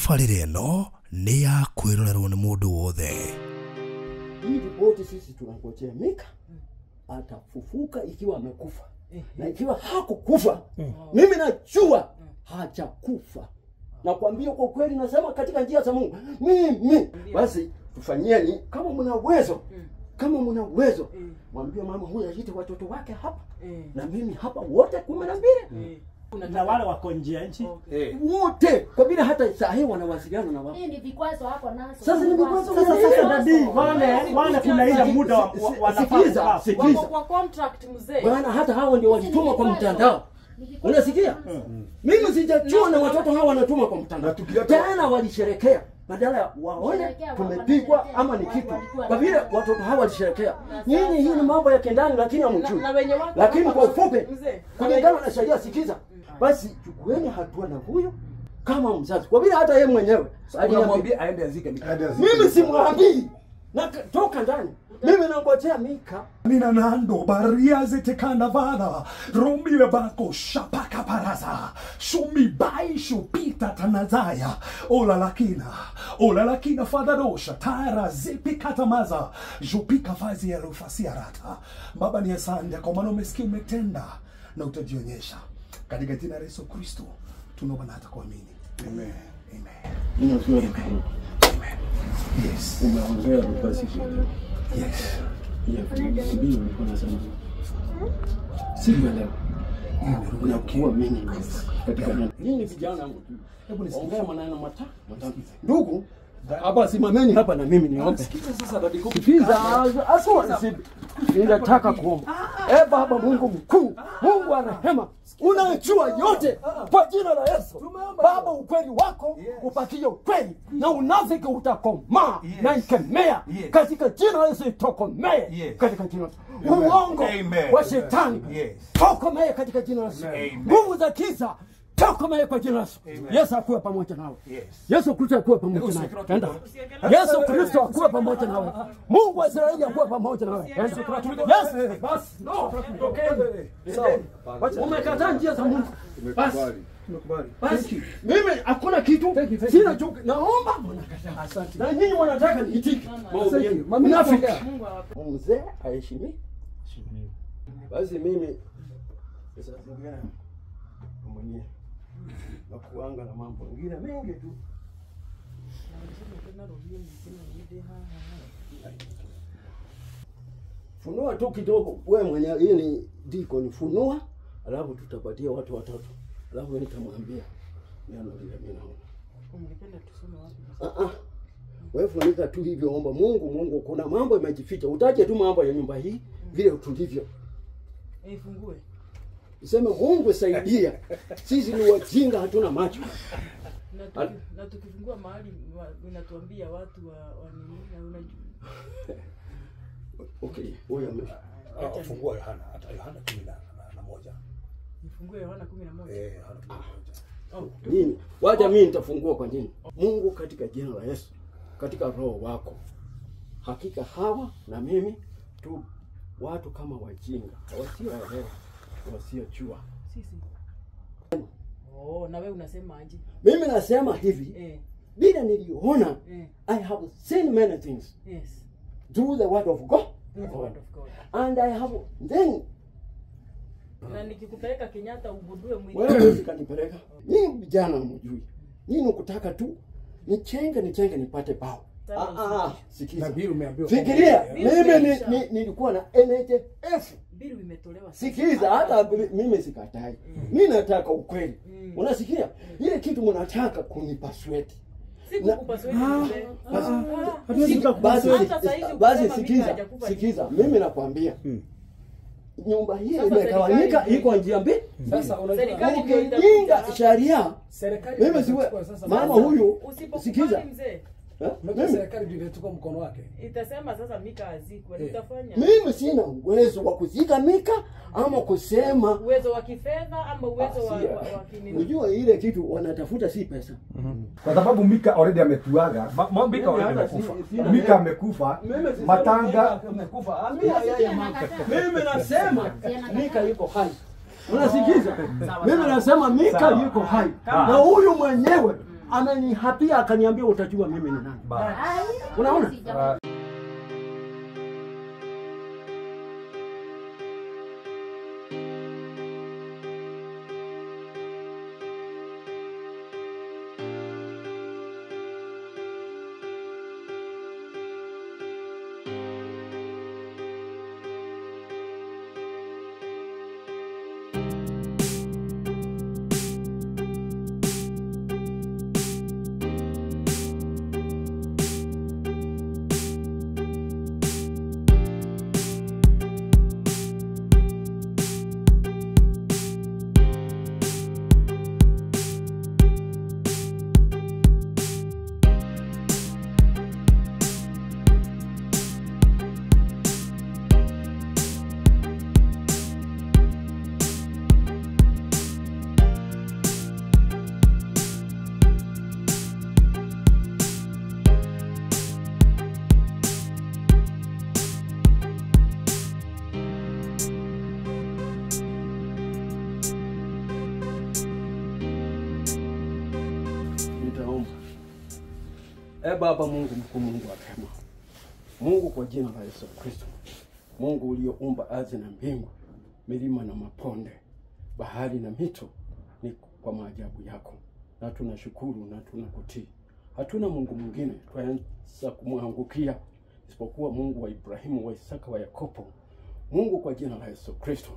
Tabarĩra ĩno nĩ ya kwĩrorerwo nĩ mũndũ wothe. Hii ripoti sisi tunangojea Mika atafufuka ikiwa amekufa. Na ikiwa hakukufa, mimi najua hajakufa. Nakwambia kwa kweli, nasema katika njia za Mungu. Mimi basi tufanyieni kama mna uwezo. Kama mna uwezo, mwambie mama huyu aite watoto wake hapa. Na mimi hapa wote 12. Na wale wako nje ya nchi wote, kwa vile hata saa hii wanawasiliana na wao. Hii ni vikwazo hapo nazo. Sasa ni vikwazo. Sasa nabii wale kuna ile muda wanafaa. Sikiza. Kwa contract mzee. Bwana hata hao ndio walituma kwa mtandao. Unasikia? Mimi sijajua na watoto hao wanatuma kwa mtandao. Tena walisherekea badala waone tumepigwa ama ni kitu. Kwa vile watoto hawa walisherekea. Nyinyi hii ni mambo ya kendani lakini hamjui. Lakini kwa ufupi kulingana na sheria, sikiza. Basi chukueni hatua na huyo kama mzazi. Kwa vile hata yeye mwenyewe alimwambia aende azike Mika. Mimi simwambii. Na toka ndani. Mimi nangojea Mika. Nina nando baria zetekana vada romile bako shapaka paraza shumi baishu pita tanazaya ola lakina fadadosha tara zipikatamaza jupika fazi ya rufasiarata. Baba ni asante kwa maana umesikia, umetenda na utajionyesha katika jina la Yesu Kristo tunaomba na hata kuamini. Amen. Amen. Amen. Yes. Umeongea basi. Yes. Sikuelewa. Unakuwa meaningless katika nini vijana? Hebu nisikie maneno matatu. Ndugu, hapa simameni hapa na mimi niombe. Sikiza sasa dadi kupi. Sikiza, aswa ninataka kuomba. Eh, Baba Mungu mkuu, Mungu wa rehema, unajua yote kwa jina la Yesu. Baba, ukweli wako upatie ukweli na unafiki utakomaa na ikemea katika jina la Yesu, itokomee katika jina uongo wa shetani tokomee katika jina la Yesu. Nguvu za giza tokomee kwa jina la Yesu. Yesu akuwe pamoja nawe. Yesu Kristo akuwe pamoja nawe. Enda. Yesu Kristo akuwe pamoja nawe. Mungu wa Israeli akuwe pamoja nawe. Yesu basi. No. Sawa. Umekataa njia za Mungu. Basi. Basi. Mimi hakuna kitu. Sina chuki. Naomba mnakataa. Asante. Na nyinyi mnataka niitike. Mnafiki. Mzee aheshimiwe. Basi mimi sasa mwenyewe na kuanga na mambo mengine mengi tu. Funua tu kidogo wewe mwenyewe, hii ni deacon, funua alafu tutapatia watu watatu. Alafu mimi nitamwambia neno lile mimi naona. Ungependa tusome wapi? Wewe funika tu hivyo, omba Mungu. Mungu kuna mambo yamejificha. Utaje tu mambo ya nyumba hii vile tulivyo. Ifungue. Useme Mungu saidia. Sisi ni wajinga hatuna macho. Na tukifungua mahali unatuambia watu wa nini na unajua. Okay, wewe fungua Yohana, hata Yohana 11. Nifungue Yohana 11. Eh, Yohana 11. Oh, nini? Wacha mimi nitafungua kwa nini? Mungu katika jina la Yesu, katika roho wako. Hakika hawa na mimi tu watu kama wajinga, wasioelewa, wasiojua. Sisi. Oh, na wewe unasema aje? Mimi nasema hivi. Bila niliona, I have seen many things. Yes. Through the word of God. Through the word of God. And I have then. Na nikikupeleka Kenyatta ugundue mwili. Wewe usikanipeleka. Nyinyi vijana mjui. Nyinyi ukutaka tu nichenge nipate bao. Sikiza. Nabii umeambiwa. Fikiria, mimi nilikuwa na NHF. Bill imetolewa. Sikiza, hata mimi sikatai. Mimi nataka ukweli. Unasikia? Ile kitu mnataka kunipasweti. Sikukupasweti. Basi sikiza. Mimi nakwambia. Nyumba hii imegawanyika iko njia mbili. Sasa unajua ukiinga sheria serikali mimi siwe mama huyu sikiza. Mimi serikali ndio inachukua mkono wake. Itasema sasa Mika azikwe. Nitafanya. Mimi sina uwezo wa kuzika Mika ama kusema uwezo wa kifedha ama uwezo wa kinini. Unajua ile kitu wanatafuta si pesa. Kwa sababu Mika already ametuaga. Mika already amekufa. Mika amekufa. Matanga amekufa. Mimi nasema Mika yuko hai. Unasikiza? Mimi nasema Mika yuko hai. Na huyu mwenyewe Amenihapia akaniambia utajua mimi ni nani. Unaona? Baba Mungu mkuu, Mungu wa rehema, Mungu kwa jina la Yesu Kristo, Mungu ulioumba ardhi na mbingu, milima na maponde, bahari na mito, ni kwa maajabu yako, na tunashukuru na tunakutii. Hatuna Mungu mwingine twaweza kumwangukia isipokuwa Mungu wa Ibrahimu, wa Isaka, wa Yakobo. Mungu kwa jina la Yesu Kristo,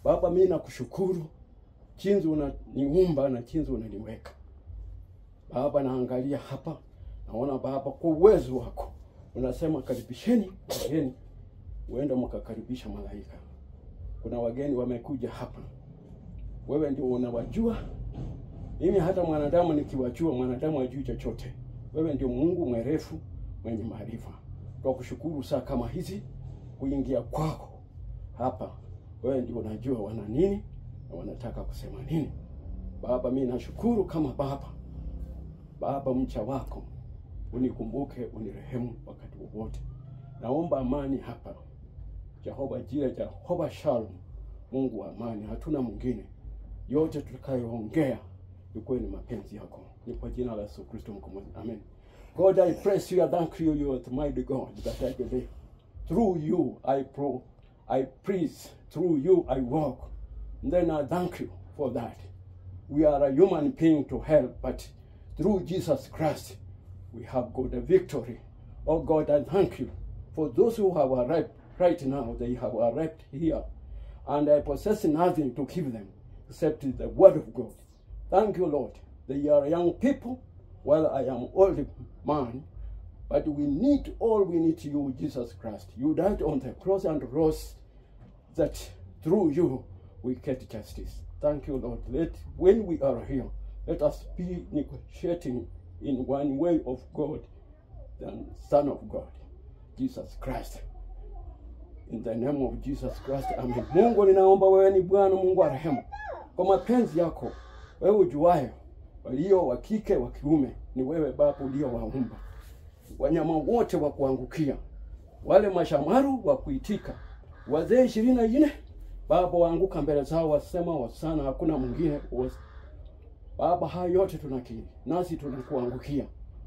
Baba, mimi nakushukuru jinsi unaniumba na jinsi unaniweka. Baba, naangalia hapa, naona Baba kwa uwezo wako unasema karibisheni wageni, uenda mkakaribisha malaika. Kuna wageni wamekuja hapa, wewe ndio unawajua. Mimi hata mwanadamu nikiwajua, mwanadamu hajui chochote. Wewe ndio Mungu mwerefu mwenye maarifa. Tunakushukuru saa kama hizi kuingia kwako hapa, wewe ndio unajua wana nini na wanataka kusema nini. Baba, mimi nashukuru kama baba, Baba mcha wako, unikumbuke, unirehemu wakati wowote. Naomba amani hapa. Jehova Jire, Jehova Shalom, Mungu wa amani, hatuna mwingine. Yote tutakayoongea ikuwe ni mapenzi yako. Ni kwa jina la Yesu Kristo Mkombozi. Amen. God, I praise you, I thank you, you are the mighty God that I believe. Through you I preach, through you I walk. And then I thank you for that. We are a human being to help, but through Jesus Christ we have got a victory. Oh God, I thank you for those who have arrived right now. They have arrived here, and I possess nothing to give them except the word of God. Thank you, Lord. They are young people, while I am old man, but we need all we need you, Jesus Christ. You died on the cross and rose, that through you we get justice. Thank you, Lord. Let, when we are here, let us be negotiating in one way of God, the Son of God, Jesus Christ. In the name of Jesus Christ, amen. Mungu, ninaomba wewe ni Bwana Mungu wa rehema. Kwa mapenzi yako, wewe ujuaye walio wa kike wa kiume, ni wewe Baba uliowaumba. Wanyama wote wa kuangukia, wale mashamaru wa kuitika, wazee 24 Baba waanguka mbele zao, wasema wasana, hakuna mwingine. Baba, hayo yote tunakiri, nasi tunakuangukia.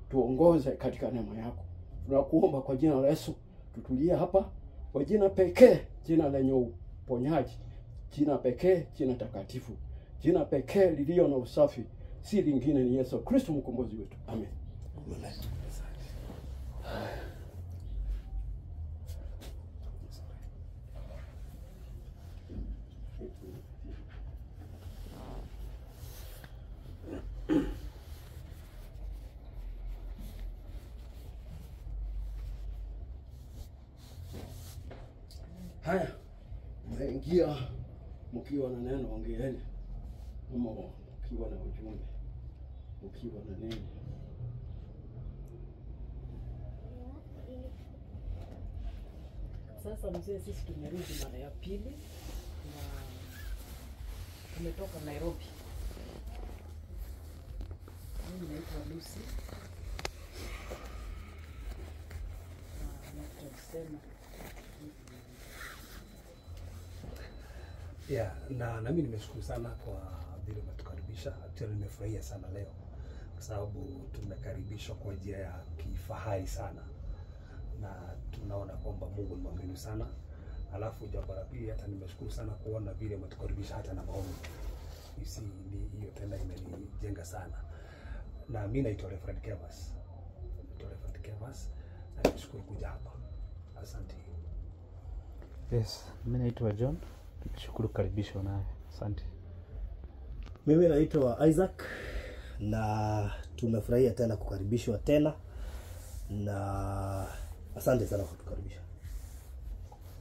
Tuongoze katika neema yako. Tunakuomba kwa jina la Yesu, tutulie hapa kwa jina pekee, jina lenye uponyaji, jina pekee, jina takatifu, jina pekee lililo na usafi, si lingine, ni Yesu Kristo mkombozi wetu. Amen. Amen. Haya, mmeingia mkiwa na neno, ongeeni. Ama mkiwa na ujumbe, mkiwa na neno. Sasa mzee, sisi tumerudi mara ya pili na tumetoka Nairobi. Mimi naitwa Lucy. Na tutasema yeah, na nami nimeshukuru sana kwa vile umetukaribisha. Actually nimefurahia sana leo kwa sababu tumekaribishwa kwa njia ya kifahari sana, na tunaona kwamba Mungu ni mwaminifu sana. Alafu jambo la pili, hata nimeshukuru sana kuona vile umetukaribisha hata na maombi. You see, ni hiyo tena imenijenga sana. Na mimi naitwa Reverend Kevas. Naitwa Reverend Kevas na nimeshukuru kuja hapa. Asante. Yes, mimi naitwa John. Nashukuru kukaribishwa nawe. Asante. Mimi naitwa Isaac na tumefurahia tena kukaribishwa tena, na asante sana kwa kutukaribisha.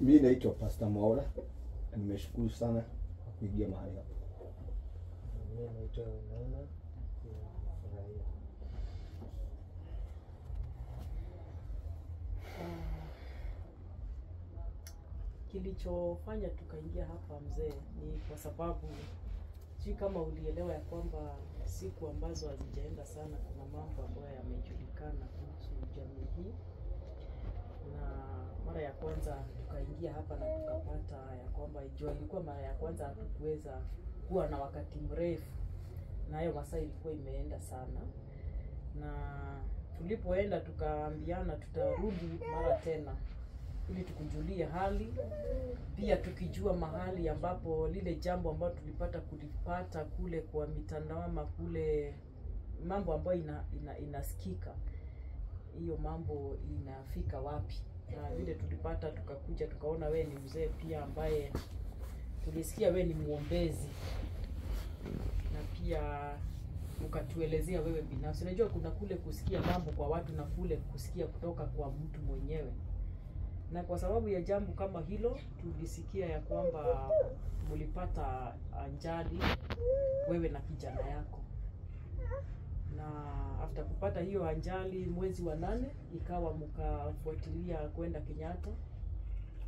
Mimi naitwa Pastor Mwaura, nimeshukuru sana kwa kuingia mahali hapa. Mimi naitwa Unaona, nimefurahia. Kilichofanya tukaingia hapa mzee ni kwa sababu sijui kama ulielewa ya kwamba siku ambazo hazijaenda sana kuna mambo ambayo yamejulikana kuhusu jamii hii, na mara ya kwanza tukaingia hapa na tukapata ya kwamba jua ilikuwa mara ya kwanza hatukuweza kuwa na wakati mrefu, na hayo masaa ilikuwa imeenda sana, na tulipoenda tukaambiana tutarudi mara tena ili tukujulie hali, pia tukijua mahali ambapo lile jambo ambalo tulipata kulipata kule kwa mitandao ama kule mambo ambayo inasikika, hiyo mambo inafika wapi. Na vile tulipata tukakuja tukaona we ni mzee pia ambaye tulisikia we ni mwombezi, na pia ukatuelezea wewe binafsi. Unajua kuna kule kusikia mambo kwa watu na kule kusikia kutoka kwa mtu mwenyewe. Na kwa sababu ya jambo kama hilo tulisikia ya kwamba mlipata ajali wewe na kijana yako, na after kupata hiyo ajali mwezi wa 8 ikawa mkafuatilia kwenda Kenyatta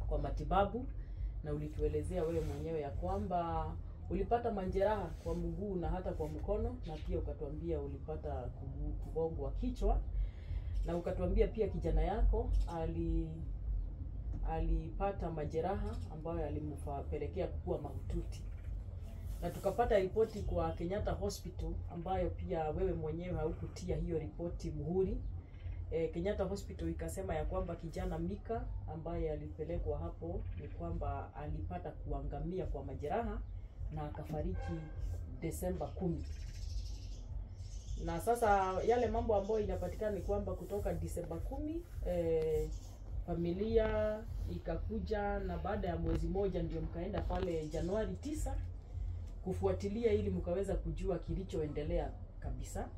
kwa matibabu, na ulituelezea wewe mwenyewe ya kwamba ulipata majeraha kwa mguu na hata kwa mkono, na pia ukatuambia ulipata kugongwa kichwa, na ukatuambia pia kijana yako alipata majeraha ambayo yalimpelekea kukua mahututi. Na tukapata ripoti kwa Kenyatta Hospital ambayo pia wewe mwenyewe haukutia hiyo ripoti muhuri. Kenyatta Hospital ikasema ya kwamba kijana Mika ambaye alipelekwa hapo ni kwamba alipata kuangamia kwa majeraha na akafariki Desemba 10. Na sasa yale mambo ambayo inapatikana ni kwamba kutoka Desemba 10 familia ikakuja, na baada ya mwezi moja ndio mkaenda pale Januari 9 kufuatilia ili mkaweza kujua kilichoendelea kabisa.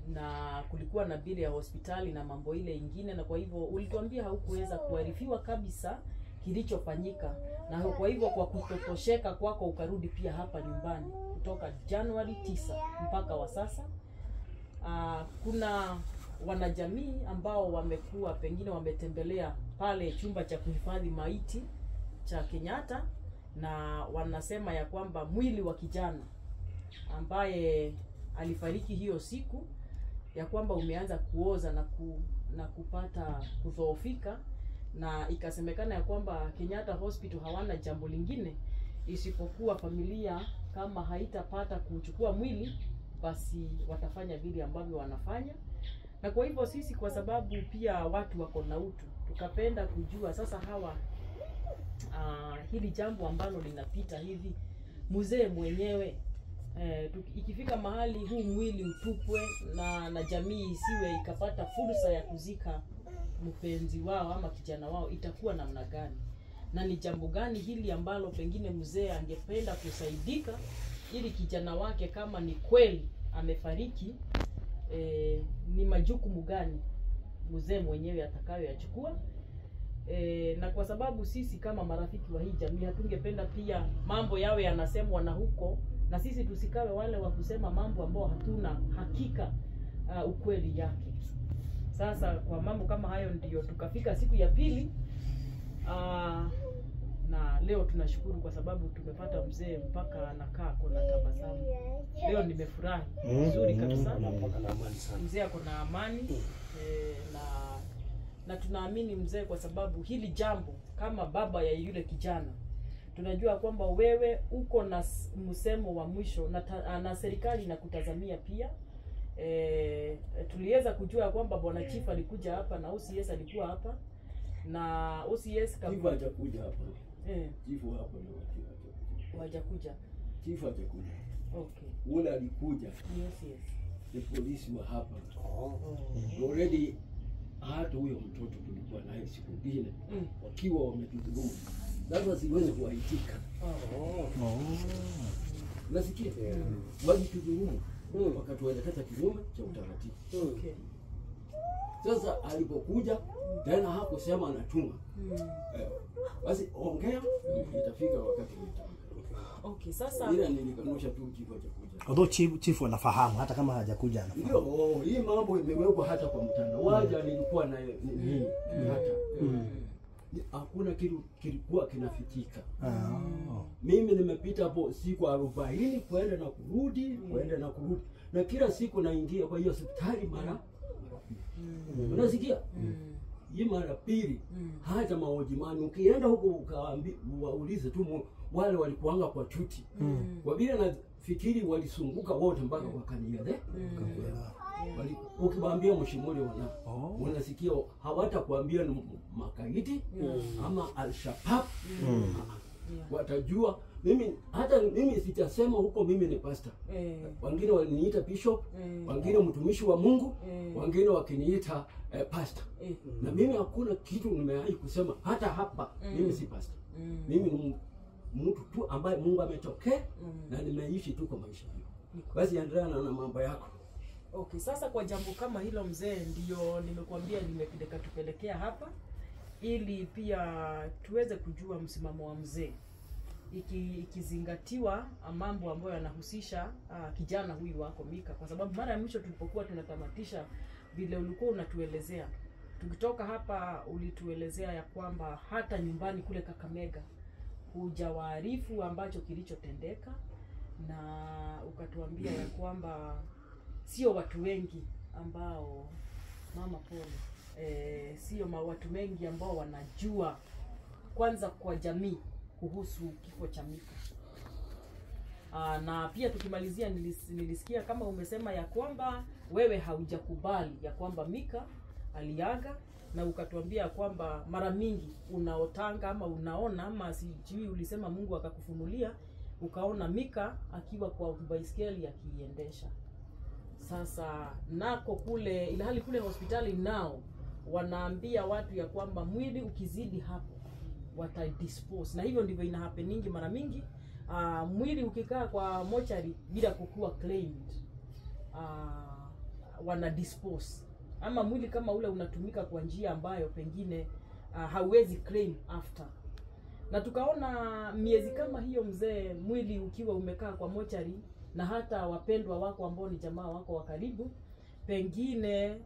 Na kulikuwa na bili ya hospitali na mambo ile ingine, na kwa hivyo ulituambia haukuweza kuarifiwa kabisa kilichofanyika, na kwa hivyo kwa kutotosheka kwako ukarudi pia hapa nyumbani kutoka Januari 9 mpaka wa sasa. Kuna wanajamii ambao wamekuwa pengine wametembelea pale chumba cha kuhifadhi maiti cha Kenyatta, na wanasema ya kwamba mwili wa kijana ambaye alifariki hiyo siku ya kwamba umeanza kuoza na kupata kudhoofika, na ikasemekana ya kwamba Kenyatta Hospital hawana jambo lingine isipokuwa familia kama haitapata kuchukua mwili basi watafanya vile ambavyo wanafanya. Na kwa hivyo sisi, kwa sababu pia watu wako na utu, tukapenda kujua sasa hawa hili jambo ambalo linapita hivi, mzee mwenyewe ikifika mahali huu mwili utupwe na jamii isiwe ikapata fursa ya kuzika mpenzi wao ama kijana wao, itakuwa namna gani? Na ni jambo gani hili ambalo pengine mzee angependa kusaidika ili kijana wake kama ni kweli amefariki, ni majukumu gani mzee mwenyewe atakayoyachukua? Na kwa sababu sisi kama marafiki wa hii jamii hatungependa pia mambo yawe yanasemwa na huko, na sisi tusikawe wale wa kusema mambo ambao hatuna hakika ukweli yake. Sasa kwa mambo kama hayo ndio tukafika siku ya pili. Na leo tunashukuru kwa sababu tumepata mzee mpaka anakaa kuna tabasamu. Leo nimefurahi vizuri kabisa. Mzee ako na amani na tunaamini mzee, kwa sababu hili jambo kama baba ya yule kijana Tunajua kwamba wewe uko na msemo wa mwisho na serikali inakutazamia pia. Tuliweza kujua kwamba Bwana Chief alikuja hapa na OCS alikuwa hapa na OCS Chief hajakuja hapa. Chief hapo ndio hajakuja. Chief hajakuja. Okay. Ule alikuja. Yes, yes. Ni polisi wa hapa. Already hata huyo mtoto tulikuwa naye siku nyingine wakiwa wametudhulumu. Sasa siwezi kuwaitika. Unasikia? Walitudhulumu. Wakatuelekeza kinyume cha utaratibu. Okay. Sasa alipokuja tena hakusema anatuma. Basi ongea itafika wakati utakuja. Okay, sasa ila nilikanusha tu chief hajakuja. Although chief anafahamu hata kama hajakuja anafahamu. Ndio, hii mambo imewekwa hata kwa mtandao. Waja nilikuwa na nini hata. Hakuna kitu kilikuwa kinafichika. Mimi nimepita hapo siku 40 kwenda na kurudi, kwenda na kurudi. Na kila siku naingia kwa hiyo hospitali mara. Unasikia? Hii mara pili hata maojimani ukienda huko ukaambi waulize tu wale walikuanga kwa chuti. Kwa vile nafikiri walisunguka wote mpaka wakaniele. Ukiwaambia mshimuli wana unasikia hawatakuambia ni makaidi ama Al-Shabaab. Watajua mimi hata mimi sitasema huko mimi ni pastor. Wengine waliniita bishop, wengine mtumishi wa Mungu, wengine wakiniita pastor. Na mimi hakuna kitu nimewahi kusema hata hapa mimi si pastor. Mimi ni mtu tu ambaye Mungu ametokea na nimeishi tu kwa maisha hiyo. Basi endelea na mambo yako. Okay, sasa kwa jambo kama hilo mzee, ndio nimekuambia nimekatupelekea hapa ili pia tuweze kujua msimamo wa mzee ikizingatiwa mambo ambayo yanahusisha kijana huyu wako Mika, kwa sababu mara ya mwisho tulipokuwa tunatamatisha vile ulikuwa unatuelezea, tukitoka hapa ulituelezea ya kwamba hata nyumbani kule Kakamega hujawaarifu ambacho kilichotendeka, na ukatuambia ya kwamba sio watu wengi ambao mama pole, sio watu wengi ambao wanajua kwanza kwa jamii kuhusu kifo cha Mika. Na pia tukimalizia nilisikia kama umesema ya kwamba wewe haujakubali ya kwamba Mika aliaga, na ukatuambia kwamba mara mingi unaotanga ama unaona ama sijui ulisema Mungu akakufunulia ukaona Mika akiwa kwa baiskeli akiiendesha. Sasa nako kule ilhali kule hospitali nao wanaambia watu ya kwamba mwili ukizidi hapo watadispose, na hivyo ndivyo ina happeningi mara mingi. Mwili ukikaa kwa mochari bila kukua claimed, wana dispose, ama mwili kama ule unatumika kwa njia ambayo pengine hauwezi claim after. Na tukaona miezi kama hiyo mzee, mwili ukiwa umekaa kwa mochari na hata wapendwa wako ambao ni jamaa wako wa karibu, pengine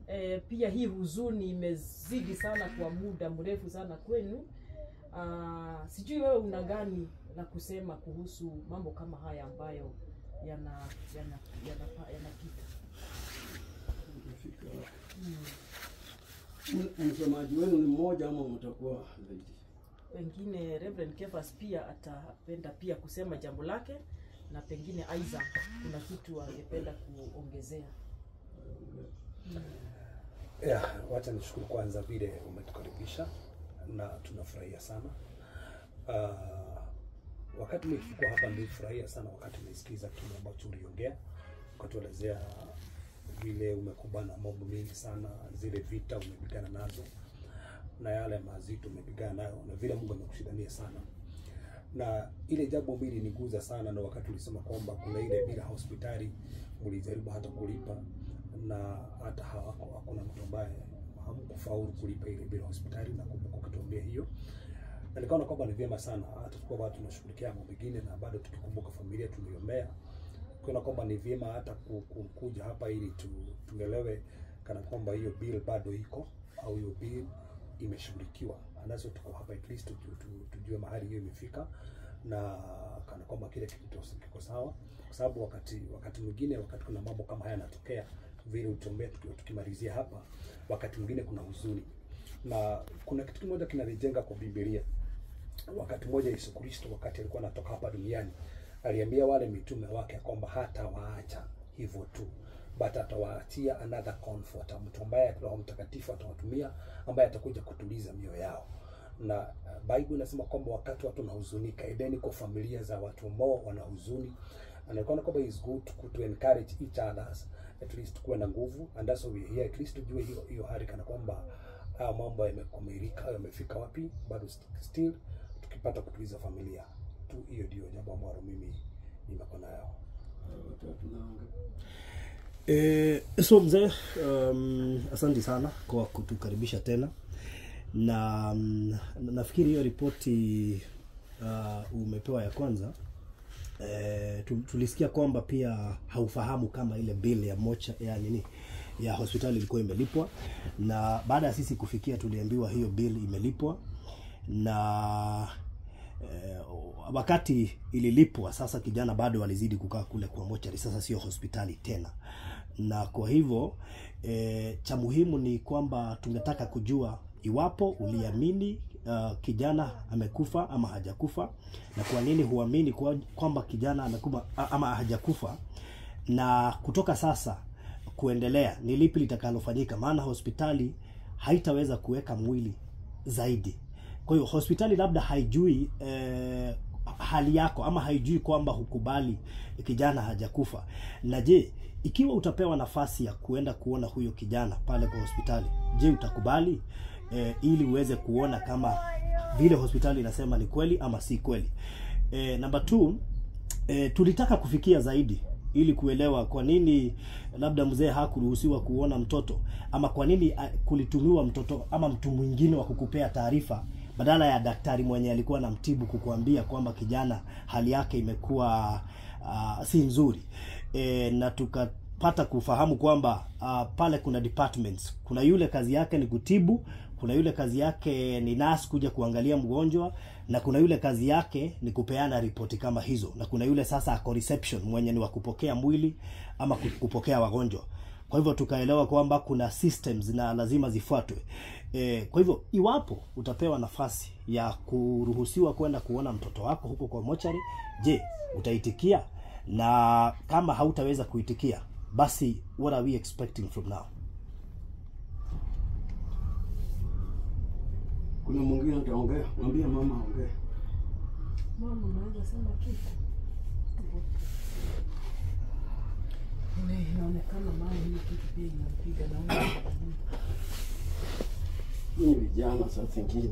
pia hii huzuni imezidi sana kwa muda mrefu sana kwenu. Sijui wewe una gani la kusema kuhusu mambo kama haya ambayo yanapita. Msemaji wenu ni mmoja ama mtakuwa zaidi? Pengine Reverend Kefas pia atapenda pia kusema jambo lake, na pengine Isaac kuna kitu angependa kuongezea. Wacha nishukuru kwanza vile umetukaribisha na tunafurahia sana. Wakati nilikuwa hapa nilifurahia sana wakati nilisikiza kile ambacho uliongea, ukatuelezea vile umekumbana mambo mengi sana, zile vita umepigana nazo na yale mazito umepigana nayo na vile Mungu amekushindania sana. Na ile jambo mbili niguza sana na wakati ulisema kwamba kuna ile bila hospitali mlijaribu hata kulipa na hata hakuna mtu ambaye hamkufaulu kulipa ile bila hospitali, na kumbuka ukituambia hiyo. Na nikaona kwamba ni vyema sana hata tukiwa bado tunashughulikia mambo mengine na bado tukikumbuka familia tuliombea, kuona kwamba ni vyema hata kuja hapa ili tuelewe kana kwamba hiyo bill bado iko au hiyo bill imeshughulikiwa. Anazo tuko hapa at least tujue mahali hiyo imefika na kana kwamba kile kitu kiko sawa, kwa sababu wakati mwingine wakati kuna mambo kama haya yanatokea vile utuombea tukimalizia hapa, wakati mwingine kuna huzuni. Na kuna kitu kimoja kinanijenga kwa Biblia. Wakati mmoja Yesu Kristo wakati alikuwa anatoka hapa duniani aliambia wale mitume wake kwamba hatawaacha hivyo tu, but atawaachia another comforter, mtu ambaye Roho Mtakatifu atawatumia, ambaye atakuja kutuliza mioyo yao. Na Bible inasema kwamba wakati watu wanahuzunika, edeni kwa familia za watu ambao wanahuzuni, and I kwamba is good to encourage each others, at least kuwe na nguvu, and that's why we are here, at least tujue hiyo hali kana kwamba mambo yamekamilika, yamefika wapi, bado still tukipata kutuliza familia tu. Hiyo ndio jambo ambalo mimi nimekuwa nayo. So mzee, asante sana kwa kutukaribisha tena, na nafikiri hiyo ripoti umepewa ya kwanza. Tulisikia kwamba pia haufahamu kama ile bill ya mocha ya nini ya hospitali ilikuwa imelipwa, na baada ya sisi kufikia tuliambiwa hiyo bill imelipwa, na wakati ililipwa sasa kijana bado walizidi kukaa kule kwa mochari, sasa sio hospitali tena. Na kwa hivyo cha muhimu ni kwamba tungetaka kujua iwapo uliamini kijana amekufa ama hajakufa, na kwa nini huamini kwamba kijana amekufa ama hajakufa, na kutoka sasa kuendelea ni lipi litakalofanyika, maana hospitali haitaweza kuweka mwili zaidi. Kwa hiyo hospitali labda haijui hali yako ama haijui kwamba hukubali kijana hajakufa. Na je, ikiwa utapewa nafasi ya kuenda kuona huyo kijana pale kwa hospitali, je, utakubali ili uweze kuona kama vile hospitali inasema ni kweli ama si kweli? Number 2, tulitaka kufikia zaidi ili kuelewa kwa nini labda mzee hakuruhusiwa kuona mtoto, ama kwa nini kulitumiwa mtoto ama mtu mwingine wa kukupea taarifa badala ya daktari mwenye alikuwa anamtibu kukuambia kwamba kijana hali yake imekuwa si nzuri. Na tukapata kufahamu kwamba pale kuna departments, kuna yule kazi yake ni kutibu, kuna yule kazi yake ni nurse kuja kuangalia mgonjwa, na kuna yule kazi yake ni kupeana ripoti kama hizo, na kuna yule sasa ako reception mwenye ni wa kupokea mwili ama kupokea wagonjwa. Kwa hivyo tukaelewa kwamba kuna systems na lazima zifuatwe. Kwa hivyo iwapo utapewa nafasi ya kuruhusiwa kwenda kuona mtoto wako huko kwa mochari, je, utaitikia? Na kama hautaweza kuitikia, basi what are we expecting from now? Kuna mwingine ataongea, mwambie mama aongee. Mama, unaweza sema kitu? Inaonekana mama hiyo kitu pia inampiga na ni vijana saa zingine.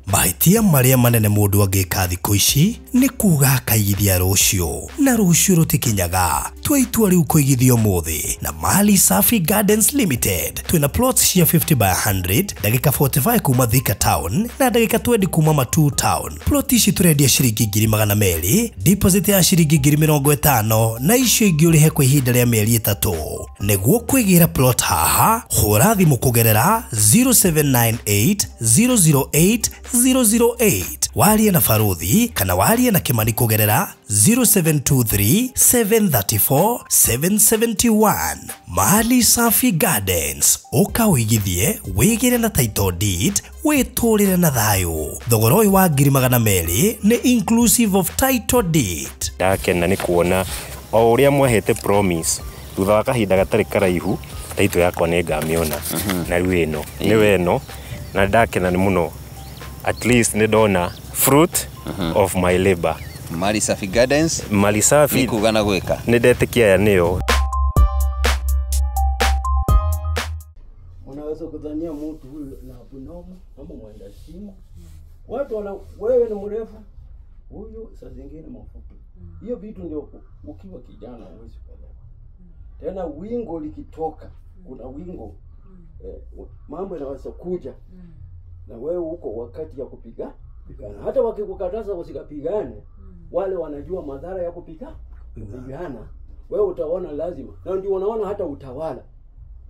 Mahĩtia marĩa manene mũndũ angĩka thikũ ici nĩ kuga akaigithia rũciũ, na rũciũ rũtikinyaga. Tua itua rĩu kũigithia ũmũthĩ na Mali Safi Gardens Limited. Twĩna plots cia 50 by 100, ndagĩka 45 kuma Thika Town na ndagĩka 20 kuma Matuu Town. Plot ici tũrendia ciringi 200,000, deposit ya ciringi 50,000 na icio ingĩ ũrĩhe kwa ihinda rĩa mĩeri 3. Nĩguo kwĩgĩra plot haha, hũra thimũ kũgerera 0798 008 008, warie na Faruthi kana warie na Kimani kugerera 0723 734 771. Mali Safi Gardens, uka wigithie wigire na title deed witũrĩre na thayũ. Thogora ũyũ wa 200,000 nĩ inclusive of title deed. Ndakena nĩ kuona o ũrĩa mwahete promise thutha wa kahinda gatarĩ karaihu title yakwa nĩ ngamĩona, na rĩu ĩno nĩwe ĩno, na ndakena nĩ mũno. At least nĩ ndona fruit of my labor. Mali Safi Gardens, Mali Safi ni kuga na gwika nĩ ndetĩkia aya nĩyo. Unaweza kudhania mtu huyu na abnormal ama mwenda simu. Watu wana wewe ni mrefu, huyu saa zingine mfupi. Hiyo vitu ndio ukiwa kijana huwezi kuelewa. Tena wingo likitoka, kuna wingo mambo yanaweza kuja. Na wewe uko wakati ya kupigana. Hata wakikukataza usikapigane, wale wanajua madhara ya kupigana. Wewe utaona lazima. Na ndio unaona hata utawala.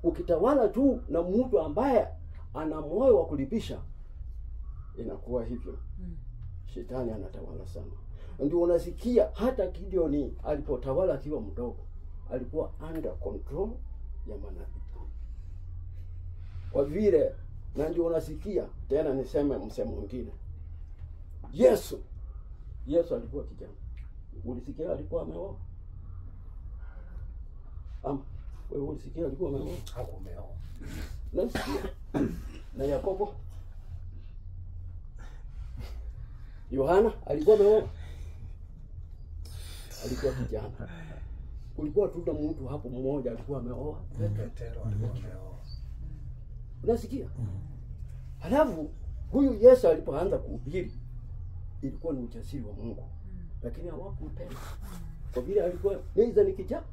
Ukitawala tu na mtu ambaye ana moyo wa kulipisha, inakuwa hivyo. Shetani anatawala sana. Ndio unasikia hata Gideoni alipotawala akiwa mdogo, alikuwa under control ya manabii. Kwa vile na ndio unasikia tena, niseme msemo mwingine. Yesu alikuwa kijana. Ulisikia alikuwa ameoa? Ama wewe ulisikia alikuwa ameoa? Hakumeoa. Nasikia. Na Yakobo, Yohana alikuwa ameoa? Alikuwa kijana. Kulikuwa tu na mtu hapo mmoja alikuwa ameoa. Petero alikuwa ameoa. Unasikia? Halafu huyu Yesu alipoanza kuhubiri ilikuwa ni ujasiri wa Mungu. Lakini hawakumpenda. Kwa vile alikuwa niza ni kijana.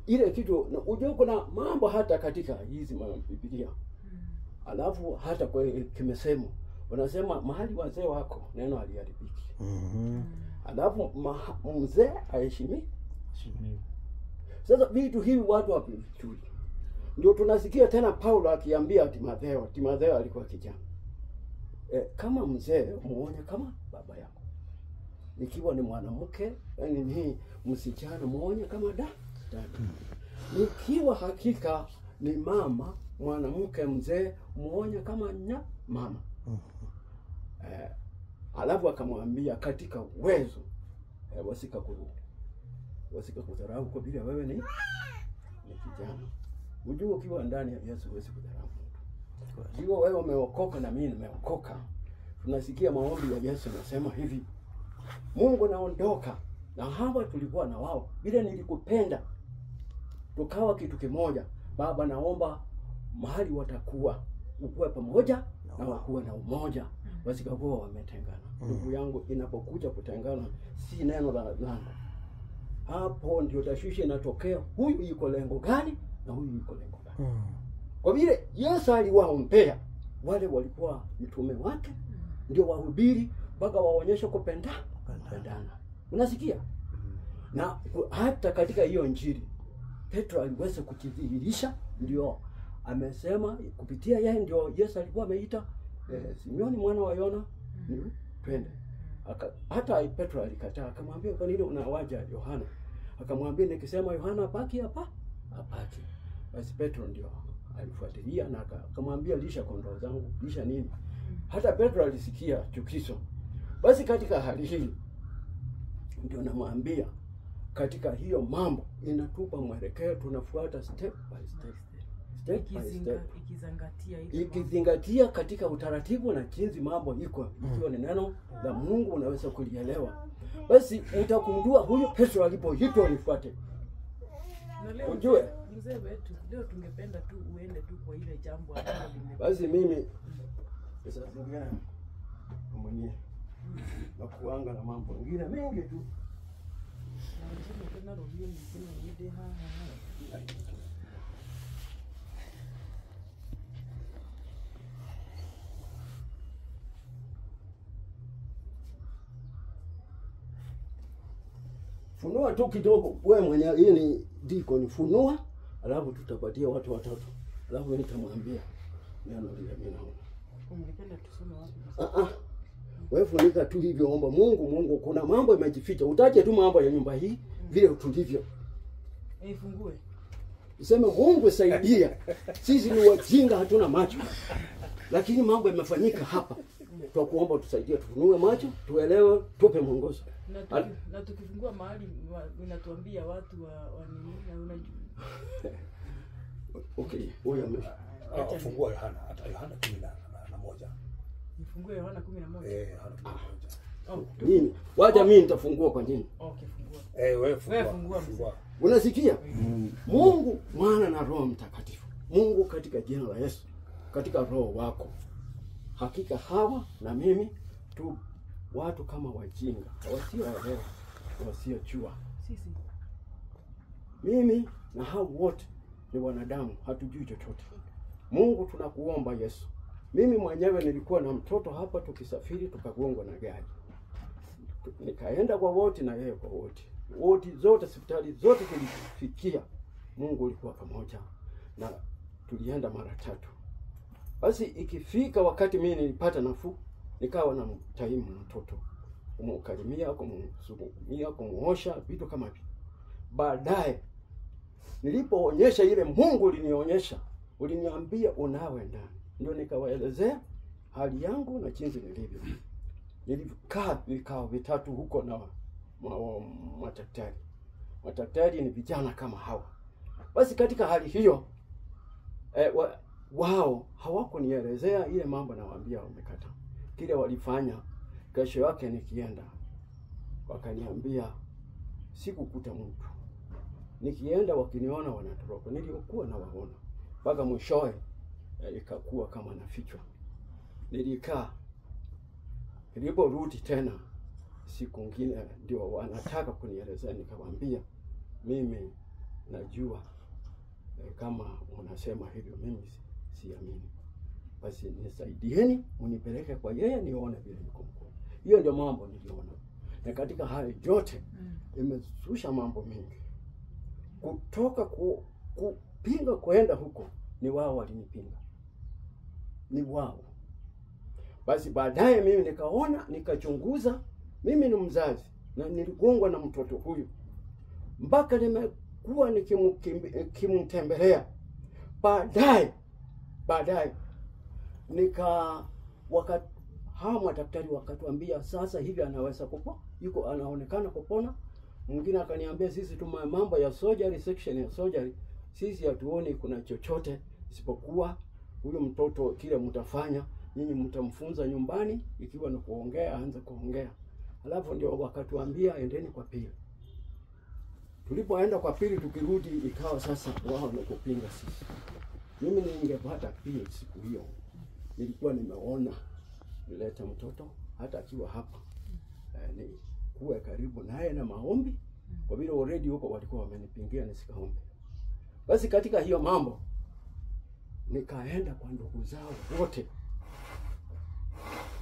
Ile kitu unajua kuna mambo hata katika hizi Biblia. Alafu hata kwa kimesemo wanasema mahali wazee wako neno haliharibiki. Alafu mzee aheshimiwe. Sasa vitu hivi watu hawavijui. Ndio tunasikia tena Paulo akiambia Timotheo. Timotheo alikuwa kijana. Kama mzee muone kama baba yako. Nikiwa ni mwanamke, yani ni msichana muone kama dada. Nikiwa hakika ni mama, mwanamke mzee muone kama mama. Alafu akamwambia katika uwezo wasika kudharau kwa vile wewe ni kijana. Unajua ukiwa ndani ya Yesu huwezi kudharau mtu. Ikiwa wewe umeokoka na mimi nimeokoka, tunasikia maombi ya Yesu nasema hivi: Mungu naondoka na hawa tulikuwa na wao, vile nilikupenda tukawa kitu kimoja. Baba naomba mahali watakuwa ukuwe pamoja na wakuwe na umoja, wasikakuwa wametengana. Ndugu yangu, inapokuja kutengana si neno la langu. Hapo ndio tashwishi inatokea, huyu yuko lengo gani na huyu yuko lengo gani. Kwa vile Yesu aliwaombea wale walikuwa mitume wake, ndio wahubiri mpaka waonyeshe kupendana. Unasikia? Na hata katika hiyo Injili Petro aliweza kujidhihirisha, ndio amesema kupitia yeye ndio Yesu alikuwa ameita Simeoni mwana wa Yona, ni twende. Hata Petro alikataa, akamwambia kwa nini unawaja Yohana? Akamwambia nikisema Yohana apaki hapa, apaki. Basi Petro ndio alifuatilia na akamwambia lisha kondoo zangu, lisha nini? Hata Petro alisikia chukizo. Basi katika hali hii ndio namwambia katika hiyo mambo inatupa mwelekeo, tunafuata step by step. Step by step. Ikizingatia katika utaratibu na jinsi mambo iko, ikiwa ni neno la Mungu unaweza kulielewa. Basi utakundua huyu Petro alipoitwa nifuate. Ujue mzee wetu leo tungependa tu uende tu kwa ile jambo ambalo lime. Basi mimi sasa zingine mwenyewe na kuanga na mambo mengine mengi tu. Funua tu kidogo wewe mwenyewe, hii ni deacon, funua, alafu tutapatia watu watatu. Alafu mimi nitamwambia neno lile mimi naona. Ungependa tusome wapi? Wewe funika tu hivyo, omba Mungu, Mungu kuna mambo yamejificha. Utaje tu mambo ya nyumba hii vile tulivyo. Fungue. Useme Mungu saidia. Sisi ni wajinga hatuna macho. Lakini mambo yamefanyika hapa. Twakuomba tusaidie tufunue macho, tuelewe, tupe mwongozo. Na tukifungua mahali unatuambia watu wa nini na unajua. Okay, wewe fungua Yohana, hata Yohana 11. Nifungue Yohana 11. Yohana 11. Oh, nini? Wacha mimi nitafungua kwa nini? Okay, fungua. Wewe fungua. Fungua. Unasikia? Mungu Mwana na Roho Mtakatifu. Mungu katika jina la Yesu, katika roho wako. Hakika hawa na mimi tu watu kama wajinga, wasioelewa, wasiojua. Sisi. Mimi na hao wote ni wanadamu, hatujui chochote. Mungu tunakuomba Yesu. Mimi mwenyewe nilikuwa na mtoto hapa, tukisafiri tukagongwa na gari. Nikaenda kwa wote na yeye kwa wote. Wote zote hospitali zote tulifikia. Mungu ulikuwa pamoja na tulienda mara tatu. Basi ikifika wakati mimi nilipata nafuu, nikawa na taimu mtoto, kumkalimia, kumsugumia, kumuosha, vitu kama hivi. Baadaye Nilipoonyesha ile Mungu ulinionyesha, uliniambia unawe ndani. Ndio nikawaelezea hali yangu na jinsi nilivyo. Nilikaa vikao vitatu huko na madaktari. Madaktari ni vijana kama hawa. Basi katika hali hiyo wao hawakunielezea ile mambo, nawaambia wamekata. Kile walifanya, kesho yake nikienda wakaniambia sikukuta mtu. Nikienda wakiniona wanatoroka. Nilikuwa nawaona mpaka mwishowe ikakuwa kama nafichwa. Nilikaa, niliporudi tena siku nyingine ndio wanataka kunielezea, nikawaambia mimi najua kama unasema hivyo mimi siamini. Basi nisaidieni mnipeleke kwa yeye nione vile niko mkono. Hiyo ndio mambo niliona. Na katika hayo yote imezusha mambo mengi. Kutoka kupinga kwenda huko ni wao walinipinga. Ni wao. Basi baadaye mimi nikaona, nikachunguza, mimi ni mzazi na niligongwa na mtoto huyu. Mpaka nimekuwa nikimtembelea. Baadaye hawa madaktari wakatuambia sasa hivi anaweza kupona, yuko anaonekana kupona. Mwingine akaniambia sisi tuma mambo ya surgery, section ya surgery, sisi hatuoni kuna chochote isipokuwa huyu mtoto kile mtafanya nyinyi mtamfunza nyumbani, ikiwa ni kuongea aanze kuongea. Alafu ndio wakatuambia endeni kwa pili. Tulipoenda kwa pili tukirudi ikawa sasa wao ni kupinga sisi. Mimi ningepata pili siku hiyo. Nilikuwa nimeona nileta mtoto hata akiwa hapa. Ni kuwa karibu naye na maombi, kwa vile already huko walikuwa wamenipingia nisikaombe. Basi katika hiyo mambo nikaenda kwa ndugu zao wote.